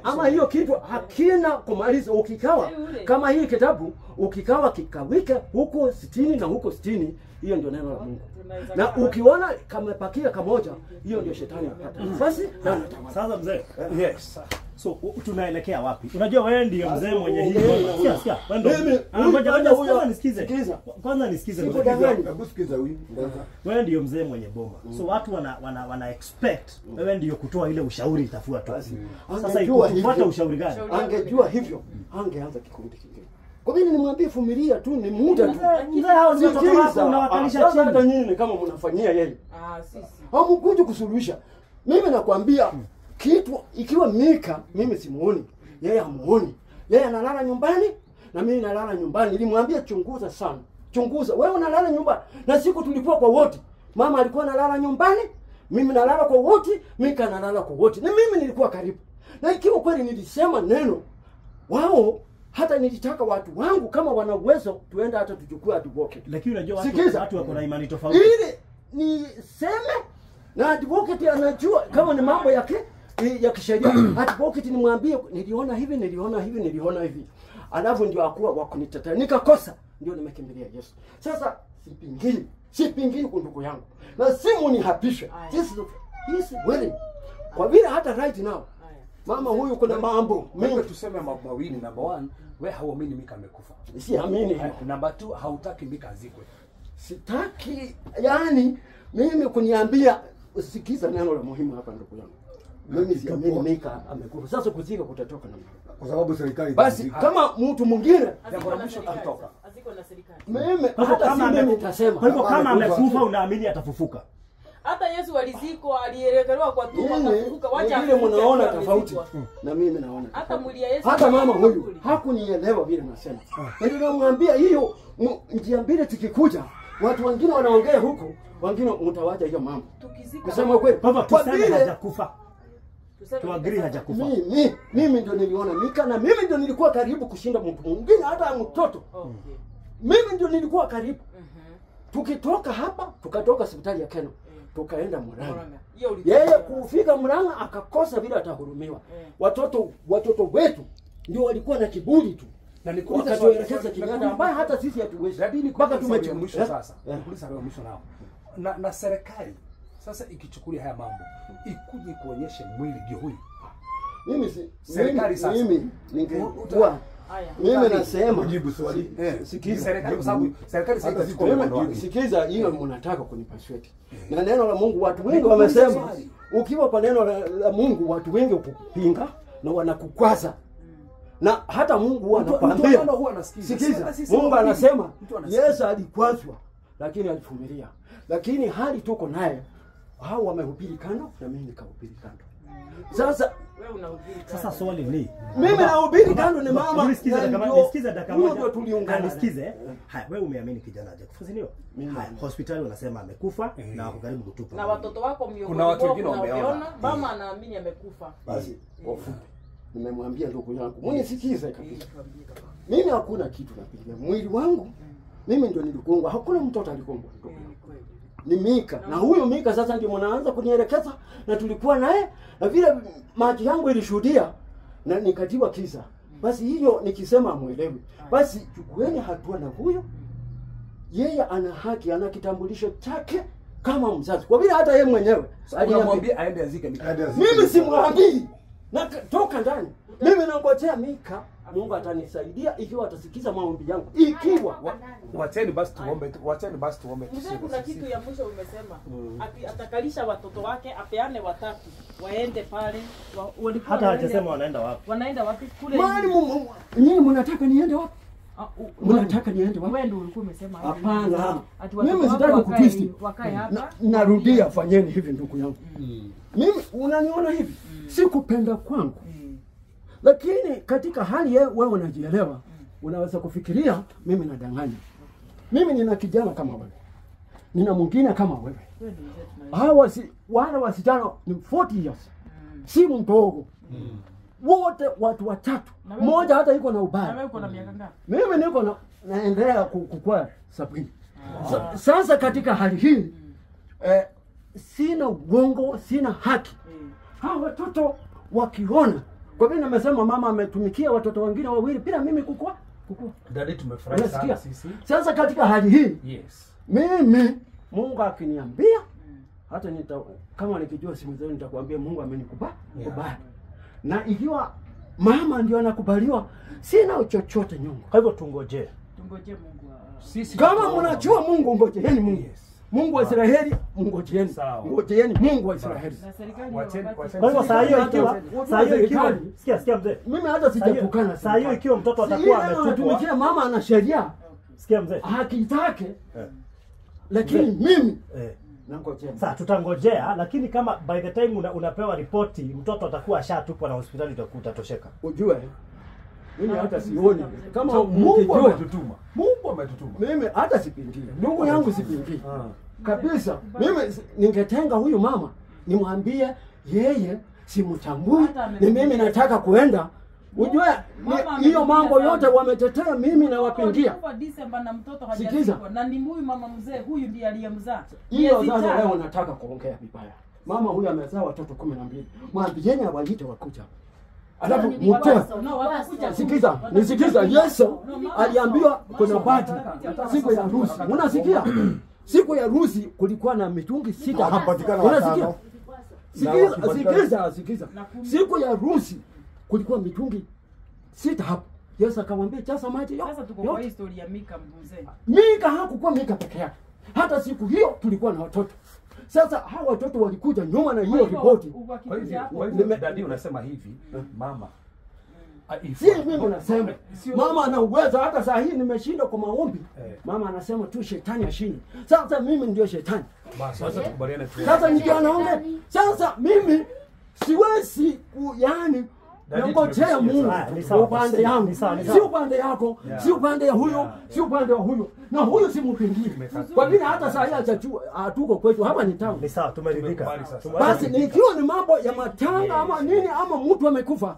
ama hiyo kitu hakina kumaliza. Ukikawa kama hii kitabu ukikawa kikawike huko 60 na huko 60, hiyo ndio neno la Mungu. Na ukiona kamepakia kamoja, hiyo ndio shetani anapata nafasi na anatawala. Sasa mzee, yes. So tunaelekea wapi? Unajua wewe ndio mzee mwenye hii. Sikia, sikia. Wewe ndio. Ngoja kwanza nisikize. Kwanza nisikize. Hebu sikiza huyu. Wewe ndio mzee mwenye boma. So watu wana expect wewe ndio kutoa ile ushauri itafuatwa. Sasa ikufuata ushauri gani? Angejua hivyo, angeanza kikundi kingine. Kwa nini nimwambie vumilia tu, ni muda tu. Mzee hao ni watoto wako unawakalisha chini. Hata nyinyi kama mnafanyia yeye. Sisi. Hamkuja kusuluhisha. Mimi nakwambia kitu ikiwa Mika mimi simuoni, yeye hamuoni. Yeye analala nyumbani na mimi nalala nyumbani. Nilimwambia chunguza sana. Chunguza. Wewe unalala nyumbani. Na siku tulikuwa kwa wote. Mama alikuwa analala nyumbani, mimi nalala kwa wote, Mika analala kwa wote. Na mimi nilikuwa karibu. Na ikiwa kweli nilisema neno, wao hata nilitaka watu wangu kama wana uwezo tuenda hata tuchukue advocate. Lakini unajua watu wako na imani tofauti. Ili niseme na advocate anajua kama ni mambo yake ya kisheria. Advocate nimwambie niliona hivi, niliona hivi, niliona hivi. Alafu ndio akuwa wakunitetea. Nikakosa ndio nimekimbilia Yesu. Sasa sipingii kwa ndugu yangu. Na simu nihapishe. This is willing. Kwa vile hata right now mama huyu kuna mambo mimi tuseme mambo mawili. Number 1, wewe hauamini Mika amekufa. Siamini. Number 2, hautaki Mika azikwe. Sitaki, yani mimi kuniambia sikiza neno la muhimu hapa ndugu yangu. Mimi siamini Mika amekufa. Sasa kuzika kutatoka na kwa sababu serikali basi kama mtu mwingine jambo la mwisho kutoka. Azikwe na serikali. Mimi hata kama mimi nitasema. Kwa hivyo kama amekufa unaamini atafufuka? Hata Yesu alizikwa, alielekelewa kwa tumbo akafufuka. Wacha vile mnaona tofauti na mimi naona. Hata mwili ya Yesu. Hata mama huyu hakunielewa vile nasema. Ndio namwambia hiyo njia mbili tukikuja, watu wengine wanaongea huko, wengine mtawaja hiyo mambo. Kusema kweli, kwa vile hajakufa. Tuagree hajakufa. Mimi ndio niliona Mika na mimi ndio nilikuwa karibu kushinda mtu mwingine hata mtoto. Mimi ndio nilikuwa karibu. Tukitoka hapa, tukatoka hospitali ya Keno. Tukaenda Murang'a. Yeye kufika Murang'a akakosa vile atahurumiwa. Watoto wetu ndio walikuwa na kiburi tu. Na nikuuliza wakatuelekeza Kenyatta ambaye hata sisi hatuwezi. Mpaka tumechukua sasa. Nikuuliza leo mwisho nao. Na serikali sasa ikichukulia haya mambo ikuje kuonyesha mwili ndio huyu. Mimi si serikali sasa. Mimi ningekuwa mimi nasema kujibu swali. Sikiza serikali kwa sababu serikali sasa itachukua mkono wake. Sikiza hiyo mnataka kunipasweti. Na neno la Mungu watu wengi wamesema ukiwa kwa neno la Mungu watu wengi hukupinga na wanakukwaza. Na hata Mungu huwa anakuambia. Sikiza. Mungu anasema Yesu alikwazwa lakini alivumilia. Lakini hali tuko naye hao wamehubiri kando na mimi nikahubiri kando. Sasa unahubiri. Sasa swali ni mimi nahubiri kando ni mama. Nisikize dakika moja. Ndio tuliungana. Nisikize. Haya, wewe umeamini kijana hajakufa, si ndio? Haya, hospitali wanasema amekufa na wako karibu kutupa. Na watoto wako miongoni. Kuna watu wengine wameona. Mama anaamini amekufa. Basi kwa ufupi nimemwambia ndugu yangu, mnisikize kabisa. Mimi hakuna kitu napiga. Mwili wangu mimi ndio nilikongwa, hakuna mtoto alikongwa ndugu yangu. Ni Mika. Na huyo Mika sasa ndio mnaanza kunielekeza, na tulikuwa naye na vile macho yangu ilishuhudia na nikatiwa kisa. Basi hiyo nikisema muelewi. Basi chukueni hatua na huyo. Yeye ana haki, ana kitambulisho chake kama mzazi. Kwa vile hata yeye mwenyewe unamwambia aende azike Mika. Mimi simwambii. Na toka ndani. Mimi nangojea Mika, Mungu atanisaidia ikiwa atasikiza maombi yangu. Ikiwa wacheni basi tuombe, wacheni basi tuombe. Mzee, kuna kitu ya mwisho umesema. Atakalisha watoto wake, apeane watatu, waende pale. Hata hajasema wanaenda wapi. Wanaenda wapi kule? Mali nyinyi mnataka niende wapi? Mnataka niende wapi? Wewe ndio ulikuwa umesema. Hapana. Mimi sitaki kutwist. Wakae hapa. Narudia, fanyeni hivi ndugu yangu. Mimi unaniona hivi? Sikupenda kwangu. Lakini katika hali wewe unajielewa, unaweza kufikiria mimi nadanganya. Mimi nina kijana kama wewe. Nina mwingine kama wewe. Hawa si wale wasichana ni 40 years. Si mdogo. Wote watu watatu. Mmoja hata yuko na ubaya. Na wewe uko na miaka ngapi? Mimi niko naendelea kukua 70. Sasa katika hali hii sina uongo, sina haki. Hawa watoto wakiona, kwa vile nimesema mama ametumikia watoto wengine wawili bila mimi kukua. Dadi, tumefurahi sana sisi. Sasa katika hali hii, yes, mimi Mungu akiniambia hata kama nikijua simu zenu nitakwambia Mungu amenikubali. Yeah. Na ikiwa mama ndio anakubaliwa, sina chochote nyongo. Kwa hivyo tungoje. Tungoje Mungu. Sisi kama mnajua Mungu, ngojeeni Mungu. Yes. Mungu wa Israeli, mngojeeni. Ngojeeni Mungu wa Israeli. Kwa hivyo saa hiyo ikiwa sikia mzee. Mimi hata sijatukana. Saa hiyo ikiwa mtoto atakuwa ametupwa. Anatumikia mama ana sheria. Sikia mzee. Haki zake. Lakini mimi nangojea. Sasa tutangojea, lakini kama by the time unapewa ripoti mtoto atakuwa ashatupwa na hospitali, utatosheka. Ujue mimi hata sioni kama Mungu ametutuma. Mungu ametutuma. Mimi hata sipingii. Ndugu yangu sipingii. Kabisa. Mimi ningetenga huyu mama nimwambie yeye simtambui, ni mimi nataka kuenda. Ujue hiyo mambo yote wametetea mimi na wapingia. Kwa December na mtoto hajazikwa, na ni huyu mama mzee huyu ndiye aliyemzaa. Hiyo sasa leo nataka kuongea vibaya. Mama huyu amezaa watoto 12. Mwambieni awaite wakuja. Alafu mtoe. Sikiza, nisikiza. Yesu aliambiwa kuna bati siku ya harusi. Unasikia? Siku ya harusi kulikuwa na mitungi 6 hapa. Unasikia? Sikiza. Siku ya harusi kulikuwa mitungi 6 hapa. Yesu akamwambia jaza maji yote. Sasa tuko kwa historia ya Mika mzee. Mika hakukuwa Mika peke yake. Hata siku hiyo tulikuwa na watoto. Sasa hawa watoto walikuja nyuma na hiyo ripoti. Kwa hivyo dadi unasema hivi mama. Si mimi nasema. Mama ana uwezo, hata saa hii nimeshinda kwa maombi. Mama anasema tu shetani ashinde. Sasa mimi ndio shetani. Basi sasa tukubaliane tu. Sasa ndio anaongea. Sasa mimi siwezi yani nangojea Mungu upande yangu, si upande yako, si upande ya huyo, si upande wa huyo. Na huyo si mpingii. Kwa vile hata saa hii hatuko kwetu, hapa ni town. Ni sawa, tumeridhika. Basi nikiwa ni mambo ya matanga ama nini ama mtu amekufa,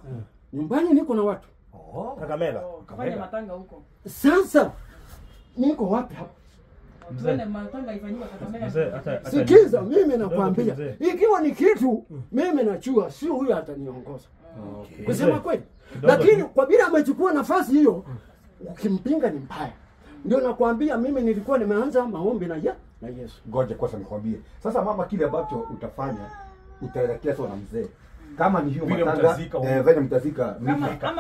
nyumbani niko na watu. Kakamega. Fanya matanga huko. Sasa niko wapi hapa? Tuone matanga ifanywe Kakamega. Sikiza, mimi nakwambia, ikiwa ni kitu mimi najua sio huyo ataniongoza. Okay. Kusema kweli. Lakini kwa vile amechukua nafasi hiyo, ukimpinga ni mbaya. Ndio nakwambia mimi nilikuwa nimeanza maombi na Yesu. Ngoja kwanza nikwambie. Sasa mama, kile ambacho utafanya utaelekezwa na mzee. Kama ni hiyo matanga, venye mtazika.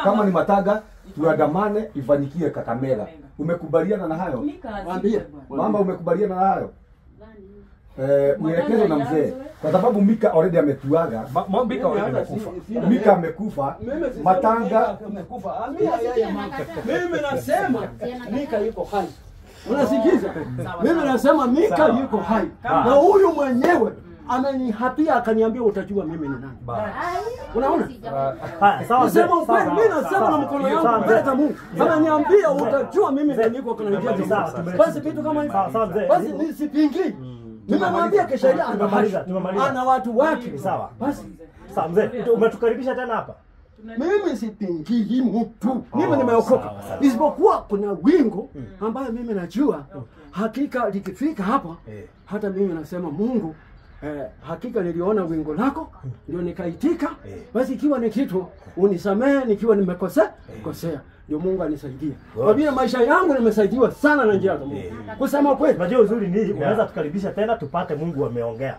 Kama ni matanga, tuandamane ifanyikie Kakamega. Umekubaliana na hayo? Mwambie. Mama, umekubaliana na hayo? Uelekezwe na mzee. Kwa sababu Mika already ametuaga. Mika already amekufa. Mika amekufa. Matanga amekufa. Mimi nasema Mika yuko hai. Unasikiza? Mimi nasema Mika yuko hai. Na huyu mwenyewe Amenihapia akaniambia utajua mimi ni nani. Unaona? Sawa. Sema ukweli, mimi nasema na mkono yangu mbele za Mungu. Ameniambia utajua mimi ndio niko kuna njia. Basi vitu kama hivi. Basi nisipingi. Nimemwambia kisheria ana watu wake. Sawa. Basi sawa mzee, umetukaribisha tena hapa. Mimi sipingii mtu. Mimi nimeokoka. Isipokuwa kuna wingu ambayo mimi najua hakika likifika hapa hata mimi nasema Mungu hakika niliona wingu lako ndio nikaitika. Basi ikiwa ni kitu unisamehe nikiwa nimekosea, kosea. Ndio Mungu anisaidie. Kwa vile maisha yangu nimesaidiwa sana na njia za Mungu. Kusema kweli. Unajua uzuri ni unaweza tukaribisha tena tupate Mungu ameongea.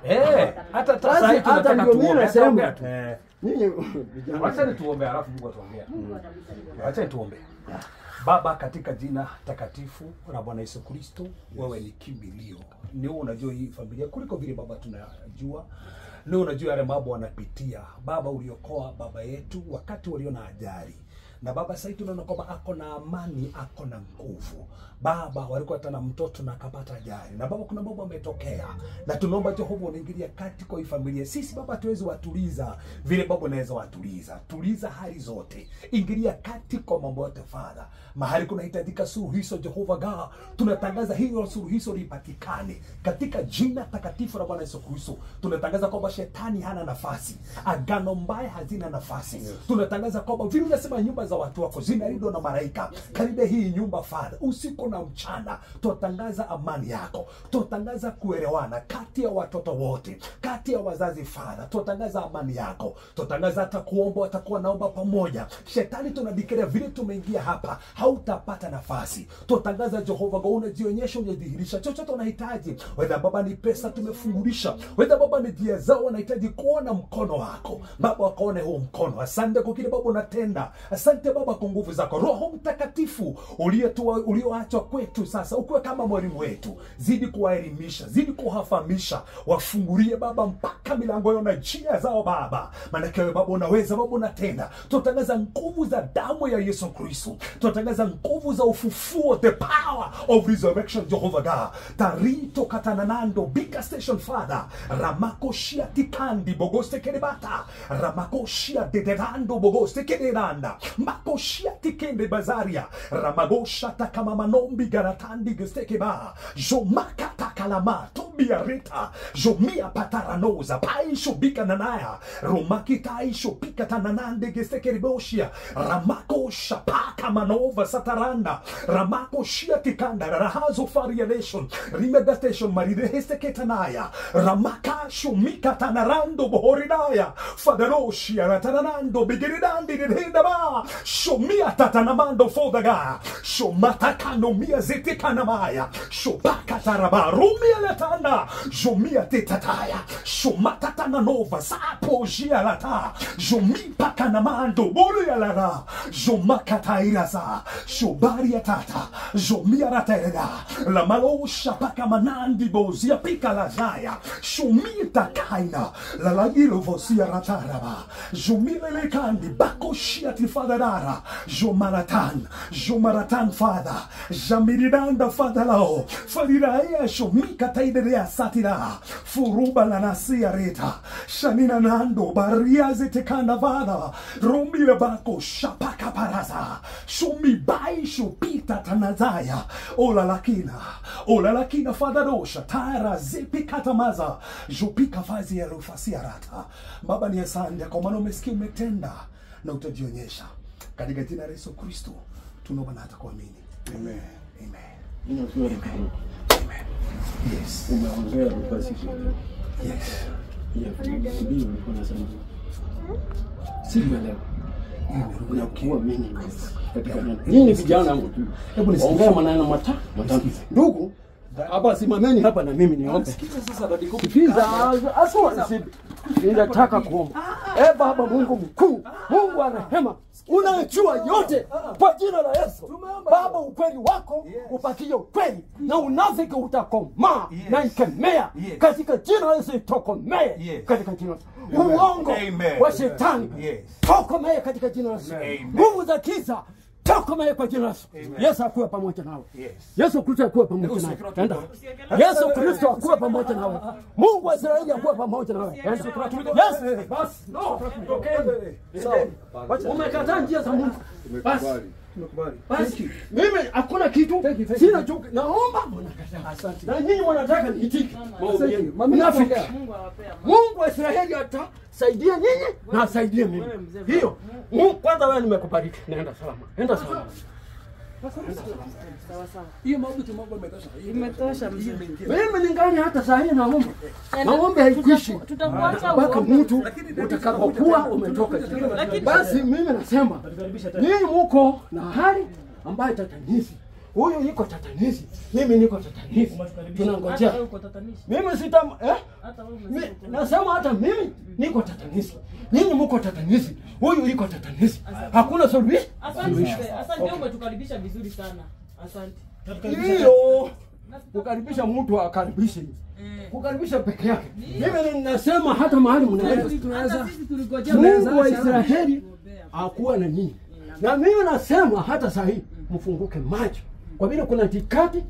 Hata sasa hivi tunataka tuombe tu. Ninyi vijana. Wacha tuombe halafu Mungu atuongea. Wacha tuombe. Baba, katika jina takatifu la Bwana Yesu Kristo, wewe ni kimbilio. Ni wewe unajua hii familia kuliko vile baba tunajua. Ni wewe unajua yale mambo wanapitia. Baba, uliokoa baba yetu wakati waliona ajali. Na baba sasa tunaona kwamba ako na amani, ako na nguvu. Baba, walikuwa hata na mtoto na akapata ajali. Na baba kuna mambo yametokea. Na tunaomba Jehova unaingilia kati kwa hii familia. Sisi baba tuweze watuliza vile baba unaweza watuliza. Tuliza hali zote. Ingilia kati kwa mambo yote Father. Mahali kunahitajika suluhisho Jehova God, tunatangaza hilo suluhisho lipatikane katika jina takatifu la Bwana Yesu Kristo. Tunatangaza kwamba shetani hana nafasi. Agano mbaya hazina nafasi. Tunatangaza kwamba vile unasema nyumba za watu wako zinalindwa na malaika. Karibu hii nyumba Father, usiku na mchana tutangaza amani yako. Tutangaza kuelewana kati ya watoto wote, kati ya wazazi Father. Tutangaza amani yako. Tutangaza hata kuomba watakuwa naomba pamoja. Shetani tunadeclare vile tumeingia hapa hautapata nafasi. Tutangaza Jehova God, unajionyesha, unajidhihirisha. Chochote unahitaji, whether baba ni pesa tumefungulisha, whether baba ni njia zao wanahitaji kuona mkono wako. Baba wakaone huo mkono. Asante kwa kile baba unatenda. Asante baba kwa nguvu zako. Roho Mtakatifu ulioachwa kwetu sasa, ukuwe kama mwalimu wetu. Zidi kuwaelimisha, zidi kuwafahamisha. Wafungulie baba mpaka milango yao na njia zao baba. Maana wewe baba unaweza, baba unatenda. Tutangaza nguvu za damu ya Yesu Kristo. Tutangaza nguvu za ufufuo, the power of resurrection Jehovah God. Tarito katananando bika station Father. Ramako shia tikandi bogoste kerebata. Ramako shia dederando bogoste kereranda. Makoshia tikende bazaria. Ramagosha takamamanombi garatandi gestekeba. Jomaka takalama tobia reta. Jomia pataranoza paisho bika nanaya. Romaki taisho pika tananande gestekereboshia. Ramako shapaka manova sataranda. Ramako shia tikanda rahazo farialation. Rimegastation marideheseketanaya. Ramaka shumika tanarando bohoridaya. Fadaroshia ratanando bigiridandi redaba. Shomia tatanamando fodaga. Shomatakano mia zetikanamaya. Shobaka taraba. Rumia latanda. Jomia tetataya. Shomatatananova. Sapo jia lata. Jomi pakanamando. Boria lara. Jomakatairaza. Shobaria tata. Jomia ratereda. La malosha pakamanandi bozia pika lazaya. Shomita kaina. La lagilo vosia rataraba. Jomile lekandi. Bakoshia tifadara. Jomaratan, Jomaratan Father, Jamiridanda Father lao, Fariraea Shomika Taiderea Satira, Furuba Lanasia Reta, Shanina Nando, Bariaze Tekanda Vada, Romila Bako, Shapaka Paraza, Shomi Bai Shupita Tanazaya, Ola Lakina Father Dosha, Tara Zepikatamaza, Jupika Fazia Rufasia Rata. Baba ni asante kwa maana umesikia, umetenda na utajionyesha. Katika jina la Yesu Kristo tunaomba na hata kuamini. Amen. Amen. Amen. Amen. Yes. Umeongea basi. Yes. Yeah. Sikuelewa. Unakuwa mimi katika nini vijana wangu tu. Hebu nisikize. Ongea maneno matatu. Ndugu, hapa simameni hapa na mimi niombe. Sikiza sasa dadiko. Sikiza aswa ninataka kuomba. Baba Mungu mkuu, Mungu wa rehema, unajua yote kwa jina la Yesu. Baba, ukweli wako upatie ukweli na unafiki utakomaa na ikemea katika jina la Yesu, itokomee katika jina la Yesu. Uongo wa shetani tokomee katika jina la Yesu. Nguvu za giza Tokomee kwa jina la Yesu. Yesu akuwe pamoja nawe. Yesu Kristo akuwe pamoja nawe. Enda. Yesu Kristo akuwe pamoja nawe. Mungu wa Israeli akuwe pamoja nawe. Enda. Yes, basi. No. Sawa. Umekataa njia za Mungu. Basi. Basi. Mimi hakuna kitu. Sina chuki. Naomba mnakataa. Asante. Na nyinyi mnataka niitike. Maombi yenu. Mnafiki. Mungu wa Israeli atasaidia nyinyi na asaidie mimi. Hiyo. Mungu kwanza wewe nimekubariki. Nenda salama. Nenda salama. Sawa sawa. Hiyo maombi tumeomba imetosha. Imetosha mzee. Mimi ningali hata saa hii naomba. Maombi haikwishi. Tutakuacha mpaka uombe. mtu utakapokuwa umetoka. Basi mimi nasema nyinyi muko na hali ambayo tatanishi. Huyu yuko tatanishi, mimi niko tatanishi. Tunangojea. Hata wewe uko tatanishi. Mimi sita Hata wewe umesema uko. Nasema hata mimi niko tatanishi. Nyinyi muko tatanishi. Huyu yuko tatanishi. Hakuna suluhisho. Asante mzee. Asante, umetukaribisha vizuri sana. Asante. Hiyo kukaribisha mtu akaribishe. Kukaribisha peke yake. Mimi ninasema hata mahali mnaenda. Hata sisi tuligojea Mungu wa Israeli akuwa na nyinyi. Na mimi nasema hata saa hii mfunguke macho. Kwa vile kuna tikati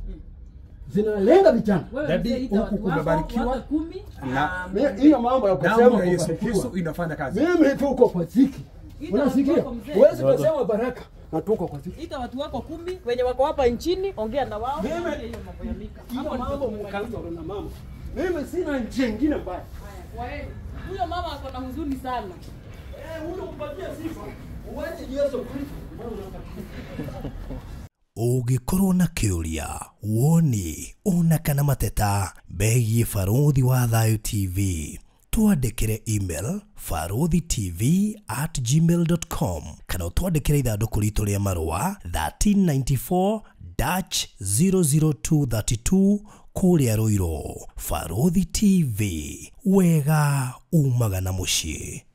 zinalenga vijana. Dadi, huku kumebarikiwa na Hiyo mambo ya kusema damu ya Yesu kubarikiwa. Kristo inafanya kazi. Mimi tuko kwa ziki. Unasikia? Huwezi kusema baraka na tuko kwa ziki. Ita watu wako 10 wenye wako hapa nchini, ongea na wao. Mimi- Hiyo mambo ya Mika. Hiyo Hapo ndipo mambo tumemaliza. mkaanza na mama. Mimi sina njia nyingine mbaya. Kwaheri. Huyo mama ako na huzuni sana. Huyo mpatie sifa. Uwache Yesu Kristo. Ũngĩkorwo na kĩũria, woni ona kana mateta megiĩ Barũthi wa Thayũ TV, twandĩkĩre email baruthitv@gmail.com kana ũtwandĩkĩre ithandũkũ ritũ rĩa marũa 1394-00232 kũrĩa Ruiru. Barũthi TV, wega umaga na mũciĩ.